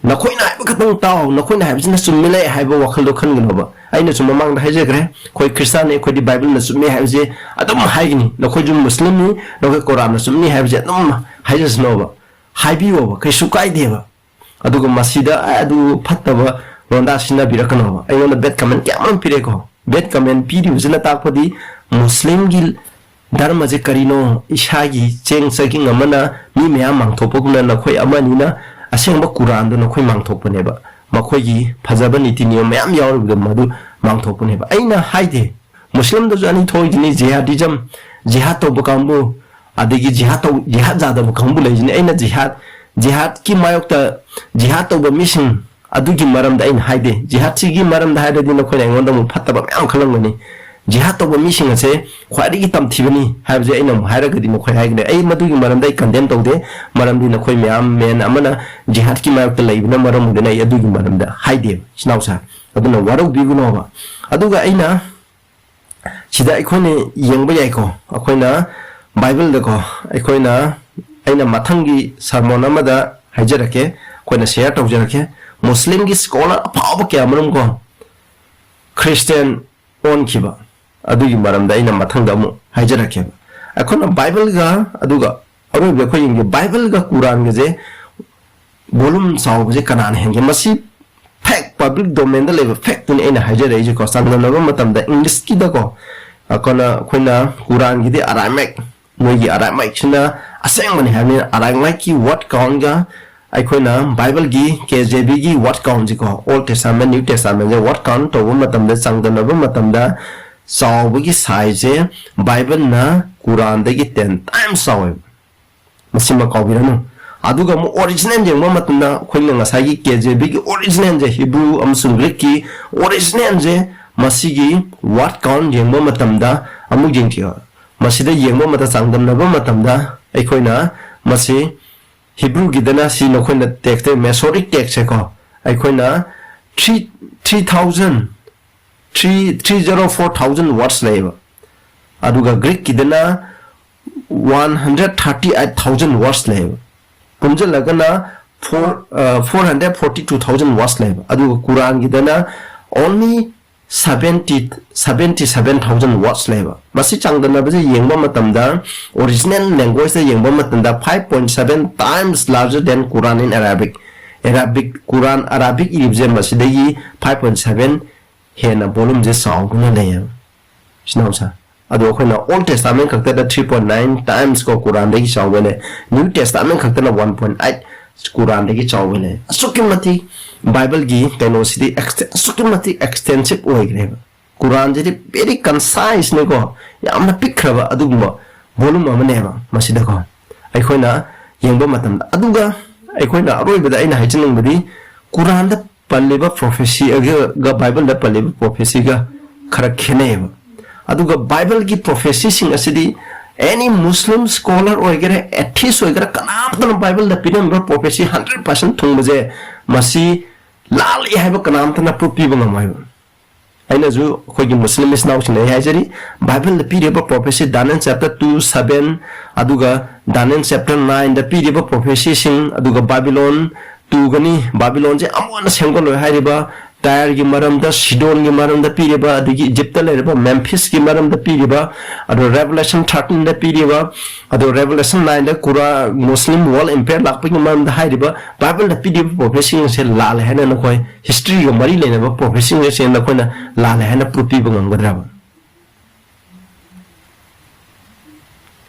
"ꯅꯈꯣꯏꯅ ꯍꯥꯏꯕ ꯈꯛꯇꯪ ꯇꯥꯎ, ꯅꯈꯣꯏꯅ ꯍꯥꯏꯕꯁꯤꯅ ꯆꯨꯝꯃꯤ ꯂꯩ" ꯍꯥꯏꯕ ꯋꯥꯈꯜꯗꯣ ꯈꯟꯒꯅꯣꯕ꯫ ꯑꯩꯅꯁꯨ ꯃꯃꯥꯡꯗ ꯍꯥꯏꯖꯈ꯭ꯔꯦ, ꯑꯩꯈꯣꯏ ꯈ꯭ꯔꯤꯁꯇꯥꯟꯅꯤ, ꯑꯩꯈꯣꯏꯗꯤ ꯕꯥꯏꯕꯜꯅ ꯆꯨꯝꯃꯤ ꯍꯥꯏꯕꯁꯦ ꯑꯗꯨꯝ ꯍꯥꯏꯒꯅꯤ꯫ ꯅꯈꯣꯏꯁꯨ ꯃꯨꯁꯂꯤꯝꯅꯤ, ꯅꯈꯣꯏ ꯀꯣꯔꯥꯟꯅ ꯆꯨꯝꯃꯤ ꯍꯥꯏꯕꯁꯦ ꯑꯗꯨꯝ ꯍꯥꯏꯖꯁꯅꯣꯕ, ꯍꯥꯏꯕꯤꯌꯣꯕ, ꯀꯩꯁꯨ ꯀꯥꯏꯗꯦꯕ꯫ ꯑꯗꯨꯒ ꯃꯁꯤꯗ, "ꯑꯦ, ꯑꯗꯨ ꯐꯠꯇꯕ ꯂꯣꯟꯗꯥ ꯁꯤꯖꯤꯟꯅꯕꯤꯔꯛꯀꯅꯣꯕ"꯫ ꯑꯩꯉꯣꯟꯗ bad comment ꯀꯌꯥ ꯑꯃ ꯄꯤꯔꯦꯀꯣ꯫ Bad comment ꯄꯤꯔꯤꯕꯁꯤꯅ ꯇꯥꯛꯄꯗꯤ ꯃꯨꯁꯂꯤꯝꯒꯤ ꯙꯔꯃꯁꯦ ꯀꯔꯤꯅꯣ, ꯏꯁꯥꯒꯤ ꯆꯦꯡ ꯆꯥꯛꯌꯦꯡ ꯑꯃꯅ ꯃꯤ ꯃꯌꯥꯝ ꯃꯥꯡꯊꯣꯛꯄꯒꯨꯝꯅ ꯅꯈꯣꯏ ꯑꯃꯅꯤꯅ ꯑꯁꯦꯡꯕ ꯀꯨꯔꯥꯟꯗꯣ ꯅꯈꯣꯏ ꯃꯥꯡꯊꯣꯛꯄꯅꯦꯕ꯫ ꯃꯈꯣꯏꯒꯤ ꯐꯖꯕ ꯅꯤꯇꯤ ꯅꯤꯌꯣꯝ ꯃꯌꯥꯝ ꯌꯥꯎꯔꯤꯕꯗꯣ ꯃꯗꯨ ꯃꯥꯡꯊꯣꯛꯄꯅꯦꯕ꯫ ꯑꯩꯅ ꯍꯥꯏꯗꯦ, ꯃꯨꯁꯂꯤꯝꯗꯁꯨ ꯑꯅꯤ ꯊꯣꯛꯏꯗꯨꯅꯤ, ꯖꯤꯍꯥꯗꯤꯖꯝ, ꯖꯤꯍꯥꯗ ꯇꯧꯕ ꯀꯥꯡꯕꯨ, ꯑꯗꯒꯤ ꯖꯤꯍꯥꯗ ꯇꯧ-, ꯖꯤꯍꯥꯗ ꯌꯥꯗꯕ ꯀꯥꯡꯕꯨ ꯂꯩꯁꯤꯅꯤ꯫ ꯑꯩꯅ ꯖꯤꯍꯥꯗ, ꯖꯤꯍꯥꯗꯀꯤ ꯃꯥꯌꯣꯛꯇ ꯖꯤꯍꯥꯗ ꯇꯧꯕ ꯃꯤꯁꯤꯡ ꯑꯗꯨꯒꯤ ꯃꯔꯝꯗ ꯑꯩꯅ ꯍꯥꯏꯗꯦ꯫ ꯖꯤꯍꯥꯗꯁꯤꯒꯤ ꯃꯔꯝꯗ ꯍꯥꯏꯔꯗꯤ ꯅꯈꯣꯏꯅ ꯑꯩꯉꯣꯟꯗ ꯑꯃꯨꯛ ꯐꯠꯇꯕ ꯃꯌꯥꯝ ꯈꯜꯂꯝꯒꯅꯤ꯫ ꯖꯤꯍꯥꯗ ꯇꯧꯕ ꯃꯤꯁꯤꯡ ꯑꯁꯦ ꯈ꯭ꯋꯥꯏꯗꯒꯤ ꯇꯝꯊꯤꯕꯅꯤ ꯍꯥꯏꯕꯁꯦ ꯑꯩꯅ ꯑꯃꯨꯛ ꯍꯥꯏꯔꯒꯗꯤ ꯅꯈꯣꯏ ꯍꯥꯏꯒꯅꯤ꯫ ꯑꯩ ꯃꯗꯨꯒꯤ ꯃꯔꯝꯗ ꯑꯩ ꯀꯟꯗꯦꯝ ꯇꯧꯗꯦ, ꯃꯔꯝꯗꯤ ꯅꯈꯣꯏ ꯃꯌꯥꯝ ꯃꯦꯟ ꯑꯃꯅ ꯖꯤꯍꯥꯗꯀꯤ ꯃꯥꯌꯣꯛꯇ ꯂꯩꯕꯅ ꯃꯔꯝ ꯑꯣꯏꯗꯨꯅ ꯑꯩ ꯑꯗꯨꯒꯤ ꯃꯔꯝꯗ ꯍꯥꯏꯗꯦꯕ, ꯏꯆꯤꯟ ꯏꯅꯥꯎꯁꯥ꯫ ꯑꯗꯨꯅ ꯋꯥꯔꯧꯕꯤꯒꯅꯣꯕ꯫ ꯑꯗꯨꯒ ꯑꯩꯅ ꯁꯤꯗ ꯑꯩꯈꯣꯏꯅ ꯌꯦꯡꯕ ꯌꯥꯏꯀꯣ, ꯑꯩꯈꯣꯏꯅ ꯕꯥꯏꯕꯜꯗꯀꯣ, ꯑꯩꯈꯣꯏꯅ, ꯑꯩꯅ ꯃꯊꯪꯒꯤ ꯁꯔꯃꯣꯟ ꯑꯃꯗ ꯍꯥꯏꯖꯔꯛꯀꯦ, ꯑꯩꯈꯣꯏꯅ ꯁꯤꯌꯔ ꯇꯧꯖꯔꯛꯀꯦ꯫ ꯃꯨꯁꯂꯤꯝꯒꯤ ꯁ꯭ꯀꯣꯂꯔ ꯑꯐꯥꯎꯕ ꯀꯌꯥ ꯃꯔꯨꯝ ꯀꯣ, ꯈ꯭ꯔꯤꯁꯇꯤꯌꯥꯟ ꯑꯣꯟꯈꯤꯕ ꯑꯗꯨꯒꯤ ꯃꯔꯝꯗ ꯑꯩꯅ ꯃꯊꯪꯗ ꯑꯃꯨꯛ ꯍꯥꯏꯖꯔꯛꯀꯦꯕ꯫ ꯑꯩꯈꯣꯏꯅ ꯕꯥꯏꯕꯜꯒ ꯑꯗꯨꯒ ꯑꯔꯣꯏꯕ ꯑꯩꯈꯣꯏ ꯌꯦꯡꯒꯦ, ꯕꯥꯏꯕꯜꯒ ꯀꯨꯔꯥꯟꯒꯁꯦ ꯕꯣꯂꯨꯝ ꯆꯥꯎꯕꯁꯦ ꯀꯅꯥꯅ ꯍꯦꯟꯒꯦ? ꯃꯁꯤ ꯐꯦꯛ, ꯄꯕ꯭ꯂꯤꯛ ꯗꯣꯃꯦꯟꯗ ꯂꯩꯕ ꯐꯦꯛꯇꯨꯅꯤ ꯑꯩꯅ ꯍꯥꯏꯖꯔꯛꯏꯁꯦꯀꯣ꯫ ꯆꯥꯡꯗꯝꯅꯕ ꯃꯇꯝꯗ ꯏꯪꯂꯤꯁꯀꯤꯗꯀꯣ, ꯑꯩꯈꯣꯏꯅ, ꯑꯩꯈꯣꯏꯅ ꯀꯨꯔꯥꯟꯒꯤꯗꯤ ꯑꯔꯥꯃꯦꯛ, ꯃꯣꯏꯒꯤ ꯑꯔꯥꯃꯦꯛꯁꯤꯅ ꯑꯁꯦꯡꯕꯅꯤ ꯍꯥꯏꯕꯅꯤꯅ, ꯑꯔꯥꯃꯦꯛꯀꯤ ꯋꯥꯔꯗ ꯀꯥꯎꯟꯒ ꯑꯩꯈꯣꯏꯅ ꯕꯥꯏꯕꯜꯒꯤ, ꯀꯦ ꯖꯦ ꯕꯤꯒꯤ ꯋꯥꯔꯗ ꯀꯥꯎꯟꯁꯤꯀꯣ, ꯑꯣꯜ ꯇꯦꯁꯇꯥꯃꯦꯟ, ꯅ꯭ꯌꯨ ꯇꯦꯁꯇꯥꯃꯦꯟꯁꯦ ꯋꯥꯔꯗ ꯀꯥꯎꯟ ꯇꯧꯕ ꯃꯇꯝꯗ, ꯆꯥꯡꯗꯝꯅꯕ ꯃꯇꯝꯗ ꯆꯥꯎꯕꯒꯤ ꯁꯥꯏꯖꯁꯦ ꯕꯥꯏꯕꯜꯅ ꯀꯨꯔꯥꯟꯗꯒꯤ ꯇꯦꯟ ꯇꯥꯏꯝꯁ ꯆꯥꯎꯋꯦꯕ꯫ ꯃꯁꯤꯃ ꯀꯥꯎꯕꯤꯔꯅꯨ꯫ ꯑꯗꯨꯒ ꯑꯃꯨꯛ ꯑꯣꯔꯤꯖꯤꯅꯦꯜ ꯌꯦꯡꯕ ꯃꯇꯝꯗ, ꯑꯩꯈꯣꯏꯅ ꯉꯁꯥꯏꯒꯤ ꯀꯦ ꯖꯦ ꯕꯤꯒꯤ ꯑꯣꯔꯤꯖꯤꯅꯦꯜꯁꯦ, ꯍꯤꯕ꯭ꯔꯨ ꯑꯃꯁꯨꯡ ꯒ꯭ꯔꯤꯛꯀꯤ ꯑꯣꯔꯤꯖꯤꯅꯦꯜꯁꯦ, ꯃꯁꯤꯒꯤ ꯋꯥꯔꯗ ꯀꯥꯎꯟ ꯌꯦꯡꯕ ꯃꯇꯝꯗ, ꯑꯃꯨꯛ ꯌꯦꯡꯁꯤꯀꯣ, ꯃꯁꯤꯗ ꯌꯦꯡꯕ ꯃꯇꯝꯗ, ꯆꯥꯡꯗꯝꯅꯕ ꯃꯇꯝꯗ, ꯑꯩꯈꯣꯏꯅ ꯃꯁꯤ ꯍꯤꯕ꯭ꯔꯨꯒꯤꯗꯅ ꯁꯤ ꯅꯈꯣꯏꯅ ꯇꯦꯛꯁꯇ, ꯃꯦꯁꯣꯔꯤꯛ ꯇꯦꯛꯁꯁꯦꯀꯣ, ꯑꯩꯈꯣꯏꯅ three, three thousand, three, three zero four thousand words ꯂꯩꯌꯦꯕ꯫ ꯑꯗꯨꯒ ꯒ꯭ꯔꯤꯛꯀꯤꯗꯅ one hundred thirty eight thousand words ꯂꯩꯌꯦꯕ꯫ ꯄꯨꯟꯁꯤꯜꯂꯒꯅ four, four hundred forty two thousand words ꯂꯩꯌꯦꯕ꯫ ꯑꯗꯨꯒ ꯀꯨꯔꯥꯟꯒꯤꯗꯅ only seventy, seventy seven thousand words ꯂꯩꯕ꯫ ꯃꯁꯤ ꯆꯥꯡꯗꯝꯅꯕꯁꯦ ꯌꯦꯡꯕ ꯃꯇꯝꯗ, ꯑꯣꯔꯤꯖꯤꯅꯦꯜ ꯂꯦꯡꯒ꯭ꯋꯦꯖꯇ ꯌꯦꯡꯕ ꯃꯇꯝꯗ, five point seven times larger than Quran in Arabic꯫ Arabic, Quran Arabic ꯏꯕꯁꯦ ꯃꯁꯤꯗꯒꯤ five point seven ꯍꯦꯟꯅ ꯕꯣꯂꯨꯝꯁꯦ ꯆꯥꯎꯗꯨꯅ ꯂꯩꯌꯦꯕ, ꯏꯆꯤꯟ ꯏꯅꯥꯎꯁꯥ꯫ ꯑꯗꯣ ꯑꯩꯈꯣꯏꯅ ꯑꯣꯜ ꯇꯦꯁꯇꯥꯃꯦꯟ ꯈꯛꯇꯗ three point nine times ꯀꯣ ꯀꯨꯔꯥꯟꯗꯒꯤ ꯆꯥꯎꯕ ꯂꯩ, ꯅ꯭ꯌꯨ ꯇꯦꯁꯇꯥꯃꯦꯟ ꯈꯛꯇꯅ one point eight ꯀꯨꯔꯥꯟꯗꯒꯤ ꯆꯥꯎꯕ ꯂꯩ꯫ ꯑꯁꯨꯛꯀꯤ ꯃꯇꯤꯛ ꯕꯥꯏꯕꯜꯒꯤ ꯀꯩꯅꯣꯁꯤꯗꯤ ꯑꯦꯛꯁꯇꯦ-, ꯑꯁꯨꯛꯀꯤ ꯃꯇꯤꯛ ꯑꯦꯛꯁꯇꯦꯟꯁꯤꯞ ꯑꯣꯏꯈ꯭ꯔꯦꯕ꯫ ꯀꯨꯔꯥꯟꯁꯤꯗꯤ very concise ꯅꯤꯀꯣ, ꯌꯥꯝꯅ ꯄꯤꯛꯈ꯭ꯔꯕ ꯑꯗꯨꯒꯨꯝꯕ volume ꯑꯃꯅꯦꯕ ꯃꯁꯤꯗꯀꯣ, ꯑꯩꯈꯣꯏꯅ ꯌꯦꯡꯕ ꯃꯇꯝꯗ꯫ ꯑꯗꯨꯒ ꯑꯩꯈꯣꯏꯅ ꯑꯔꯣꯏꯕꯗ ꯑꯩꯅ ꯍꯥꯏꯖꯅꯤꯡꯕꯗꯤ, ꯀꯨꯔꯥꯟꯗ ꯄꯜꯂꯤꯕ prophecy ꯒ Bible ꯗ ꯄꯜꯂꯤꯕ prophecy ꯒ ꯈꯔ ꯈꯦꯠꯅꯩꯌꯦꯕ꯫ ꯑꯗꯨꯒ Bible ꯒꯤ prophecy ꯁꯤꯡ ꯑꯁꯤꯗꯤ any Muslim scholar ꯑꯣꯏꯒꯦꯔꯥ, atheist ꯑꯣꯏꯒꯦꯔꯥ, ꯀꯅꯥꯝꯇꯅ Bible ꯗ ꯄꯤꯔꯝꯕ prophecy hundred percent ꯊꯨꯡꯕꯁꯦ, ꯃꯁꯤ ꯂꯥꯜꯂꯤ ꯍꯥꯏꯕ ꯀꯅꯥꯝꯇꯅ proof ꯄꯤꯕ ꯉꯝꯃꯣꯏꯕ꯫ ꯑꯩꯅꯁꯨ ꯑꯩꯈꯣꯏꯒꯤ Muslim ꯏꯆꯤꯟ ꯏꯅꯥꯎꯁꯤꯡꯗ ꯑꯩ ꯍꯥꯏꯖꯔꯤ, Bible ꯗ ꯄꯤꯔꯤꯕ prophecy, Daniel chapter two seven, ꯑꯗꯨꯒ Daniel chapter nine ꯗ ꯄꯤꯔꯤꯕ prophecy ꯁꯤꯡ, ꯑꯗꯨꯒ Babylon ꯇꯨꯒꯅꯤ, ꯕꯥꯕꯤꯂꯣꯟꯁꯦ ꯑꯃꯨꯛ ꯍꯟꯅ ꯁꯦꯝꯒꯠꯂꯣꯏ ꯍꯥꯏꯔꯤꯕ, ꯇꯥꯏꯔꯒꯤ ꯃꯔꯝꯗ, ꯁꯤꯗꯣꯟꯒꯤ ꯃꯔꯝꯗ ꯄꯤꯔꯤꯕ, ꯑꯗꯒꯤ ꯏꯖꯤꯞꯇ ꯂꯩꯔꯤꯕ Memphis ꯀꯤ ꯃꯔꯝꯗ ꯄꯤꯔꯤꯕ, ꯑꯗꯣ Revelation thirteen ꯗ ꯄꯤꯔꯤꯕ, ꯑꯗꯣ Revelation nine ꯗ ꯀꯨꯔꯥ Muslim World Empire ꯂꯥꯛꯄꯒꯤ ꯃꯔꯝꯗ ꯍꯥꯏꯔꯤꯕ, Bible ꯗ ꯄꯤꯔꯤꯕ prophecy ꯁꯤꯡ ꯑꯁꯦ ꯂꯥꯜꯂꯦ ꯍꯥꯏꯅ ꯅꯈꯣꯏ history ꯒ ꯃꯔꯤ ꯂꯩꯅꯕ prophecy ꯁꯤꯡ ꯑꯁꯦ ꯅꯈꯣꯏꯅ ꯂꯥꯜꯂꯦ ꯍꯥꯏꯅ proof ꯄꯤꯕ ꯉꯝꯒꯗ꯭ꯔꯕ?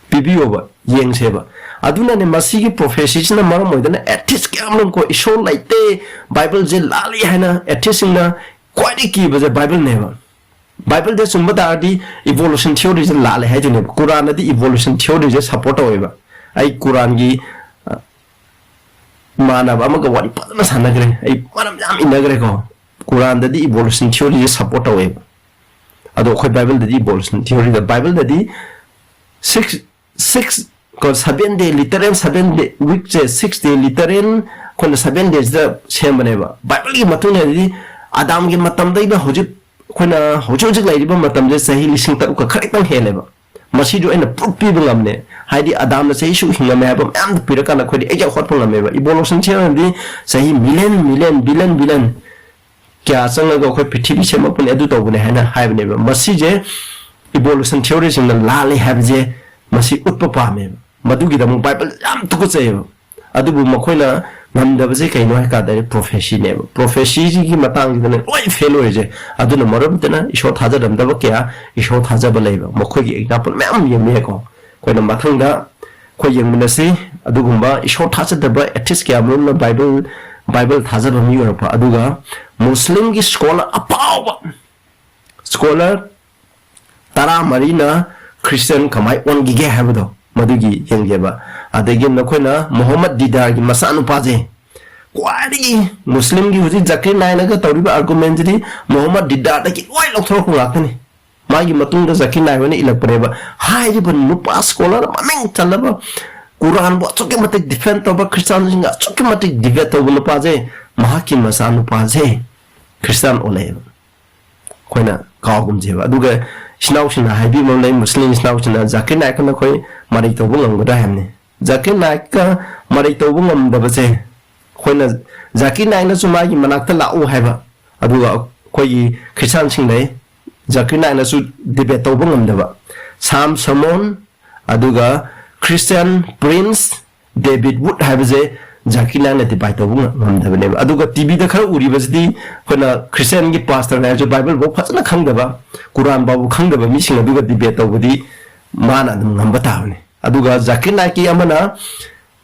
ꯄꯤꯕꯤꯌꯣꯕ, ꯌꯦꯡꯁꯦꯕ꯫ ꯑꯗꯨꯅꯅꯦ ꯃꯁꯤꯒꯤ prophecy ꯁꯤꯅ ꯃꯔꯝ ꯑꯣꯏꯗꯅ atheist ꯀꯌꯥ ꯑꯃꯅꯀꯣ, ꯏꯁꯣꯔ ꯂꯩꯇꯦ, Bible ꯁꯦ ꯂꯥꯜꯂꯤ ꯍꯥꯏꯅ atheist ꯁꯤꯡꯅ ꯈ꯭ꯋꯥꯏꯗꯒꯤ ꯀꯤꯕꯁꯦ Bible ꯅꯦꯕ꯫ Bible ꯗ ꯆꯨꯝꯕ ꯇꯥꯔꯗꯤ evolution theory ꯁꯦ ꯂꯥꯜꯂꯦ ꯍꯥꯏꯗꯣꯏꯅꯦꯕ꯫ ꯀꯨꯔꯥꯟꯅꯗꯤ evolution theory ꯁꯦ support ꯇꯧꯋꯦꯕ꯫ ꯑꯩ ꯀꯨꯔꯥꯟꯒꯤ, ꯑ, ꯏꯃꯥꯟꯅꯕ ꯑꯃꯒ ꯋꯥꯔꯤ ꯐꯖꯅ ꯁꯥꯟꯅꯈ꯭ꯔꯦ, ꯑꯩ ꯃꯔꯝ ꯌꯥꯝ ꯏꯟꯅꯈ꯭ꯔꯦꯀꯣ꯫ ꯀꯨꯔꯥꯟꯗꯗꯤ evolution theory ꯁꯦ support ꯇꯧꯋꯦꯕ꯫ ꯑꯗꯣ ꯑꯩꯈꯣꯏ Bible ꯗꯗꯤ evolution theory ꯗ, Bible ꯗꯗꯤ six six ꯀꯣ, seven day literal, seven day week ꯁꯦ six day literal, ꯑꯩꯈꯣꯏꯅ seven days ꯗ ꯁꯦꯝꯕꯅꯦꯕ꯫ Bible ꯒꯤ ꯃꯇꯨꯡ ꯏꯟꯅꯗꯤ ꯑꯗꯥꯝꯒꯤ ꯃꯇꯝꯗꯩꯅ ꯍꯧꯖꯤꯛ, ꯑꯩꯈꯣꯏꯅ ꯍꯧꯖꯤꯛ ꯍꯧꯖꯤꯛ ꯂꯩꯔꯤꯕ ꯃꯇꯝꯁꯦ ꯆꯍꯤ ꯂꯤꯁꯤꯡ ꯇꯔꯨꯛꯀ ꯈꯔ ꯈꯤꯇꯪ ꯍꯦꯜꯂꯦꯕ꯫ ꯃꯁꯤꯁꯨ ꯑꯩꯅ proof ꯄꯤꯕ ꯉꯝꯅꯦ꯫ ꯍꯥꯏꯗꯤ ꯑꯗꯥꯝꯅ ꯆꯍꯤ ꯁꯨꯛ ꯍꯤꯡꯉꯝꯃꯦ ꯍꯥꯏꯕ ꯃꯌꯥꯝꯗꯨ ꯄꯤꯔꯀꯥꯟꯗ ꯑꯩꯈꯣꯏꯗꯤ ꯑꯩꯒ ꯍꯣꯠꯄ ꯉꯝꯃꯦꯕ꯫ Evolution theory ꯗꯤ ꯆꯍꯤ million, million, billion, billion ꯀꯌꯥ ꯆꯪꯉꯒ ꯑꯩꯈꯣꯏ ꯄ꯭ꯔꯤꯊꯤꯕꯤ ꯁꯦꯝꯃꯛꯄꯅꯦ, ꯑꯗꯨ ꯇꯧꯕꯅꯦ ꯍꯥꯏꯅ ꯍꯥꯏꯕꯅꯦꯕ꯫ ꯃꯁꯤꯁꯦ evolution theory ꯁꯤꯡꯅ ꯂꯥꯜꯂꯤ ꯍꯥꯏꯕꯁꯦ ꯃꯁꯤ ꯎꯠꯄ ꯄꯥꯝꯃꯦꯕ꯫ ꯃꯗꯨꯒꯤꯗꯃꯛ Bible ꯌꯥꯝ ꯇꯨꯀꯠꯆꯩꯌꯦꯕ꯫ ꯑꯗꯨꯕꯨ ꯃꯈꯣꯏꯅ ꯉꯝꯗꯕꯁꯦ ꯀꯩꯅꯣ ꯍꯥꯏ ꯀꯥꯟꯗ prophecy ꯅꯦꯕ꯫ Prophecy ꯁꯤꯒꯤ ꯃꯇꯥꯡꯁꯤꯗꯅꯦ ꯂꯣꯏ fail ꯑꯣꯏꯔꯤꯁꯦ꯫ ꯑꯗꯨꯅ ꯃꯔꯝ ꯑꯗꯨꯅ ꯏꯁꯣꯔ ꯊꯥꯖꯔꯝꯗꯕ ꯀꯌꯥ ꯏꯁꯣꯔ ꯊꯥꯖꯕ ꯂꯩꯕ꯫ ꯃꯈꯣꯏꯒꯤ example ꯃꯌꯥꯝ ꯌꯦꯡꯕ ꯌꯥꯏꯀꯣ꯫ ꯑꯩꯈꯣꯏꯅ ꯃꯊꯪꯗ ꯑꯩꯈꯣꯏ ꯌꯦꯡꯃꯤꯟꯅꯁꯤ꯫ ꯑꯗꯨꯒꯨꯝꯕ ꯏꯁꯣꯔ ꯊꯥꯖꯗꯕ atheist ꯀꯌꯥ ꯃꯔꯨꯝꯅ Bible, Bible ꯊꯥꯖꯕ ꯃꯤ ꯑꯣꯏꯔꯛꯄ꯫ ꯑꯗꯨꯒ Muslim ꯒꯤ scholar ꯑꯐꯥꯎꯕ, ꯁ꯭ꯀꯣꯂꯔ ꯇꯔꯥꯃꯔꯤꯅ ꯈ꯭ꯔꯤꯁꯇꯤꯌꯥꯟ ꯀꯃꯥꯏ ꯑꯣꯟꯈꯤꯒꯦ ꯍꯥꯏꯕꯗꯣ ꯃꯗꯨꯒꯤ ꯌꯦꯡꯒꯦꯕ꯫ ꯑꯗꯒꯤ ꯅꯈꯣꯏꯅ ꯃꯣꯍꯝꯃꯗ ꯗꯤꯗꯥꯔꯒꯤ ꯃꯆꯥꯅꯨꯄꯥꯁꯦ, ꯈ꯭ꯋꯥꯏꯗꯒꯤ ꯃꯨꯁꯂꯤꯝꯒꯤ ꯍꯧꯖꯤꯛ ꯖꯥꯀꯤꯔ ꯅꯥꯏꯛꯅꯒ ꯇꯧꯔꯤꯕ ꯑꯥꯔꯒꯨꯃꯦꯟꯁꯤꯗꯤ ꯃꯣꯍꯝꯃꯗ ꯗꯤꯗꯥꯔꯗꯒꯤ ꯂꯣꯏ ꯂꯧꯊꯣꯔꯛꯄ ꯉꯥꯛꯇꯅꯤ꯫ ꯃꯥꯒꯤ ꯃꯇꯨꯡꯗ ꯖꯥꯀꯤꯔ ꯅꯥꯏꯛ ꯍꯣꯏꯅ ꯏꯜꯂꯛꯄꯅꯦꯕ꯫ ꯍꯥꯏꯔꯤꯕ ꯅꯨꯄꯥ ꯁ꯭ꯀꯣꯂꯔ ꯃꯃꯤꯡ ꯆꯜꯂꯕ, ꯀꯨꯔꯥꯟꯕꯨ ꯑꯁꯨꯛꯀꯤ ꯃꯇꯤꯛ ꯗꯤꯐꯦꯟ ꯇꯧꯕ, ꯈ꯭ꯔꯤꯁꯇꯥꯟꯁꯤꯡꯒ ꯑꯁꯨꯛꯀꯤ ꯃꯇꯤꯛ ꯗꯤꯕꯦꯠ ꯇꯧꯕ ꯅꯨꯄꯥꯁꯦ, ꯃꯍꯥꯛꯀꯤ ꯃꯆꯥꯅꯨꯄꯥꯁꯦ ꯈ꯭ꯔꯤꯁꯇꯥꯟ ꯑꯣꯜꯂꯛꯑꯦꯕ꯫ ꯑꯩꯈꯣꯏꯅ ꯀꯥꯎꯒꯨꯝꯁꯦꯕ꯫ ꯑꯗꯨꯒ ꯏꯆꯤꯟ ꯏꯅꯥꯎꯁꯤꯡꯅ ꯍꯥꯏꯕꯤꯕ ꯑꯃ ꯂꯩ, ꯃꯨꯁꯂꯤꯝ ꯏꯆꯤꯟ ꯏꯅꯥꯎꯁꯤꯡꯅ, "ꯖꯥꯀꯤꯔ ꯅꯥꯏꯛꯀ ꯅꯈꯣꯏ ꯃꯔꯩ ꯇꯧꯕ ꯉꯝꯒꯗ꯭ꯔꯥ?" ꯍꯥꯏꯕꯅꯤ꯫ ꯖꯥꯀꯤꯔ ꯅꯥꯏꯛꯀ ꯃꯔꯩ ꯇꯧꯕ ꯉꯝꯗꯕꯁꯦ, ꯑꯩꯈꯣꯏꯅ, ꯖꯥꯀꯤꯔ ꯅꯥꯏꯛꯅꯁꯨ ꯃꯥꯒꯤ ꯃꯅꯥꯛꯇ ꯂꯥꯛꯎ ꯍꯥꯏꯕ, ꯑꯗꯨꯒ ꯑꯩꯈꯣꯏꯒꯤ ꯈ꯭ꯔꯤꯁꯇꯥꯟꯁꯤꯡ ꯂꯩ, ꯖꯥꯀꯤꯔ ꯅꯥꯏꯛꯅꯁꯨ ꯗꯤꯕꯦꯠ ꯇꯧꯕ ꯉꯝꯗꯕ, ꯁꯥꯝ ꯁꯃꯣꯟ ꯑꯗꯨꯒ ꯈ꯭ꯔꯤꯁꯇꯤꯌꯥꯟ ꯄ꯭ꯔꯤꯟꯁ ꯗꯦꯕꯤꯠ ꯋꯨꯗ ꯍꯥꯏꯕꯁꯦ ꯖꯥꯀꯤꯔ ꯅꯥꯏꯛꯅ ꯗꯤꯕꯦꯠ ꯇꯧꯕ ꯉ-, ꯉꯝꯗꯕꯅꯦꯕ꯫ ꯑꯗꯨꯒ ꯇꯤꯚꯤꯗ ꯈꯔ ꯎꯔꯤꯕꯁꯤꯗꯤ ꯑꯩꯈꯣꯏꯅ ꯈ꯭ꯔꯤꯁꯇꯤꯌꯥꯟꯒꯤ ꯄꯥꯁꯇꯔꯅꯦ ꯍꯥꯏꯔꯁꯨ ꯕꯥꯏꯕꯜꯐꯥꯎ ꯐꯖꯅ ꯈꯪꯗꯕ, ꯀꯨꯔꯥꯟ ꯐꯥꯎꯕ ꯈꯪꯗꯕ ꯃꯤꯁꯤꯡ ꯑꯗꯨꯒ ꯗꯤꯕꯦꯠ ꯇꯧꯕꯗꯤ ꯃꯥꯅ ꯑꯗꯨꯝ ꯉꯝꯕ ꯇꯥꯕꯅꯤ꯫ ꯑꯗꯨꯒ ꯖꯥꯀꯤꯔ ꯅꯥꯏꯛꯀꯤ ꯑꯃꯅ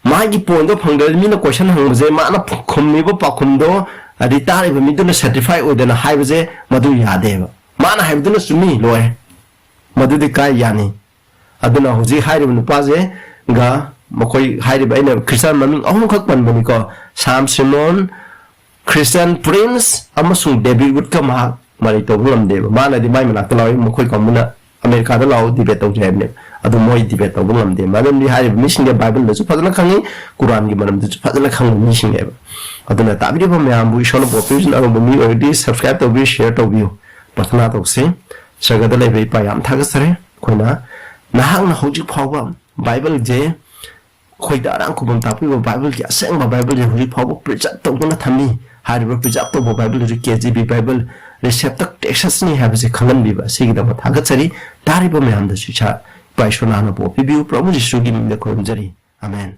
ꯃꯥꯒꯤ ꯄꯣꯏꯟꯗꯣ ꯐꯪꯗ꯭ꯔꯗꯤ ꯃꯤꯅ ꯀꯣꯏꯁꯟ ꯍꯪꯕꯁꯦ ꯃꯥꯅ ꯈꯨꯝꯃꯤꯕ ꯄꯥꯎꯈꯨꯝꯗꯣ, ꯍꯥꯏꯗꯤ ꯇꯥꯔꯤꯕ ꯃꯤꯗꯨꯅ ꯁꯦꯇꯤꯁꯐꯥꯏ ꯑꯣꯏꯗꯅ ꯍꯥꯏꯕꯁꯦ ꯃꯗꯨ ꯌꯥꯗꯦꯕ꯫ ꯃꯥꯅ ꯍꯥꯏꯕꯗꯨꯅ ꯆꯨꯝꯃꯤ, ꯂꯣꯏꯔꯦ꯫ ꯃꯗꯨꯗꯤ ꯀꯥꯏ ꯌꯥꯅꯤ? ꯑꯗꯨꯅ ꯍꯧꯖꯤꯛ ꯍꯥꯏꯔꯤꯕ ꯅꯨꯄꯥꯁꯦꯒ ꯃꯈꯣꯏ ꯍꯥꯏꯔꯤꯕ, ꯑꯩꯅ ꯈ꯭ꯔꯤꯁꯇꯥꯟ ꯃꯃꯤꯡ ꯑꯍꯨꯝꯈꯛ ꯄꯟꯕꯅꯤꯀꯣ, ꯁꯥꯝ ꯁꯤꯃꯣꯟ, ꯈ꯭ꯔꯤꯁꯇꯤꯌꯥꯟ ꯄ꯭ꯔꯤꯟꯁ ꯑꯃꯁꯨꯡ ꯗꯦꯕꯤꯠ ꯋꯨꯗꯀ ꯃꯍꯥꯛ ꯃꯔꯩ ꯇꯧꯕ ꯉꯝꯗꯦꯕ꯫ ꯃꯥꯅꯗꯤ ꯃꯥꯏ ꯃꯅꯥꯛꯇ ꯂꯥꯛꯑꯣ, ꯃꯈꯣꯏ ꯀꯥꯡꯕꯨꯅ ꯑꯃꯦꯔꯤꯀꯥꯗ ꯂꯥꯛꯑꯣ, ꯗꯤꯕꯦꯠ ꯇꯧꯁꯦ ꯍꯥꯏꯕꯅꯦꯕ꯫ ꯑꯗꯨ ꯃꯣꯏ ꯗꯤꯕꯦꯠ ꯇꯧꯕ ꯉꯝꯗꯦ꯫ ꯃꯔꯝꯗꯤ ꯍꯥꯏꯔꯤꯕ ꯃꯤꯁꯤꯡꯁꯦ ꯕꯥꯏꯕꯜꯗꯁꯨ ꯐꯖꯅ ꯈꯪꯉꯤ, ꯀꯨꯔꯥꯟꯒꯤ ꯃꯔꯝꯗꯁꯨ ꯐꯖꯅ ꯈꯪꯕ ꯃꯤꯁꯤꯡꯅꯦꯕ꯫ ꯑꯗꯨꯅ ꯇꯥꯕꯤꯔꯤꯕ ꯃꯌꯥꯝꯕꯨ ꯏꯁꯣꯔꯅ ꯄꯣꯛꯄꯤꯔꯤꯁꯤꯅ ꯑꯔꯨꯝꯕ ꯃꯤ ꯑꯣꯏꯔꯗꯤ subscribe ꯇꯧꯕꯤꯌꯨ, share ꯇꯧꯕꯤꯌꯨ, ꯄ꯭ꯔꯊꯅꯥ ꯇꯧꯁꯤ꯫ ꯁ꯭ꯋꯔꯒꯗ ꯂꯩꯕ ꯏꯄꯥ, ꯌꯥꯝ ꯊꯥꯒꯠꯆꯔꯤ꯫ ꯑꯩꯈꯣꯏꯅ ꯅꯍꯥꯛꯅ ꯍꯧꯖꯤꯛ ꯐꯥꯎꯕ ꯕꯥꯏꯕꯜꯁꯦ, ꯑꯩꯈꯣꯏꯗ ꯑꯔꯥꯡ ꯈꯨꯕꯝ ꯇꯥꯛꯄꯤꯕ ꯕꯥꯏꯕꯜꯒꯤ ꯑꯁꯦꯡꯕ ꯕꯥꯏꯕꯜꯁꯦ ꯍꯧꯖꯤꯛ ꯐꯥꯎꯕ ꯄ꯭ꯔꯤꯖꯥꯕ ꯇꯧꯗꯨꯅ ꯊꯝꯃꯤ꯫ ꯍꯥꯏꯔꯤꯕ ꯄ꯭ꯔꯤꯖꯥꯕ ꯇꯧꯕ ꯕꯥꯏꯕꯜ ꯑꯗꯨ ꯀꯦ ꯖꯤ ꯕꯤ ꯕꯥꯏꯕꯜ, ꯔꯤꯁꯦꯞꯇꯔ ꯇꯦꯛꯁꯥꯁꯅꯤ ꯍꯥꯏꯕꯁꯤ ꯈꯪꯍꯟꯕꯤꯕ ꯑꯁꯤꯒꯤꯗꯃꯛ ꯊꯥꯒꯠꯆꯔꯤ꯫ ꯇꯥꯔꯤꯕ ꯃꯌꯥꯝꯗꯁꯨ ꯏꯁꯥ ꯏꯄꯥ ꯏꯁꯣꯔ ꯅꯍꯥꯛꯅ ꯄꯣꯛꯄꯤꯕꯤꯌꯨ꯫ ꯄ꯭ꯔꯚꯨ ꯖꯤꯁꯨꯒꯤ ꯃꯤꯡꯗ ꯈꯨꯔꯨꯝꯖꯔꯤ꯫ ꯑꯃꯦꯟ꯫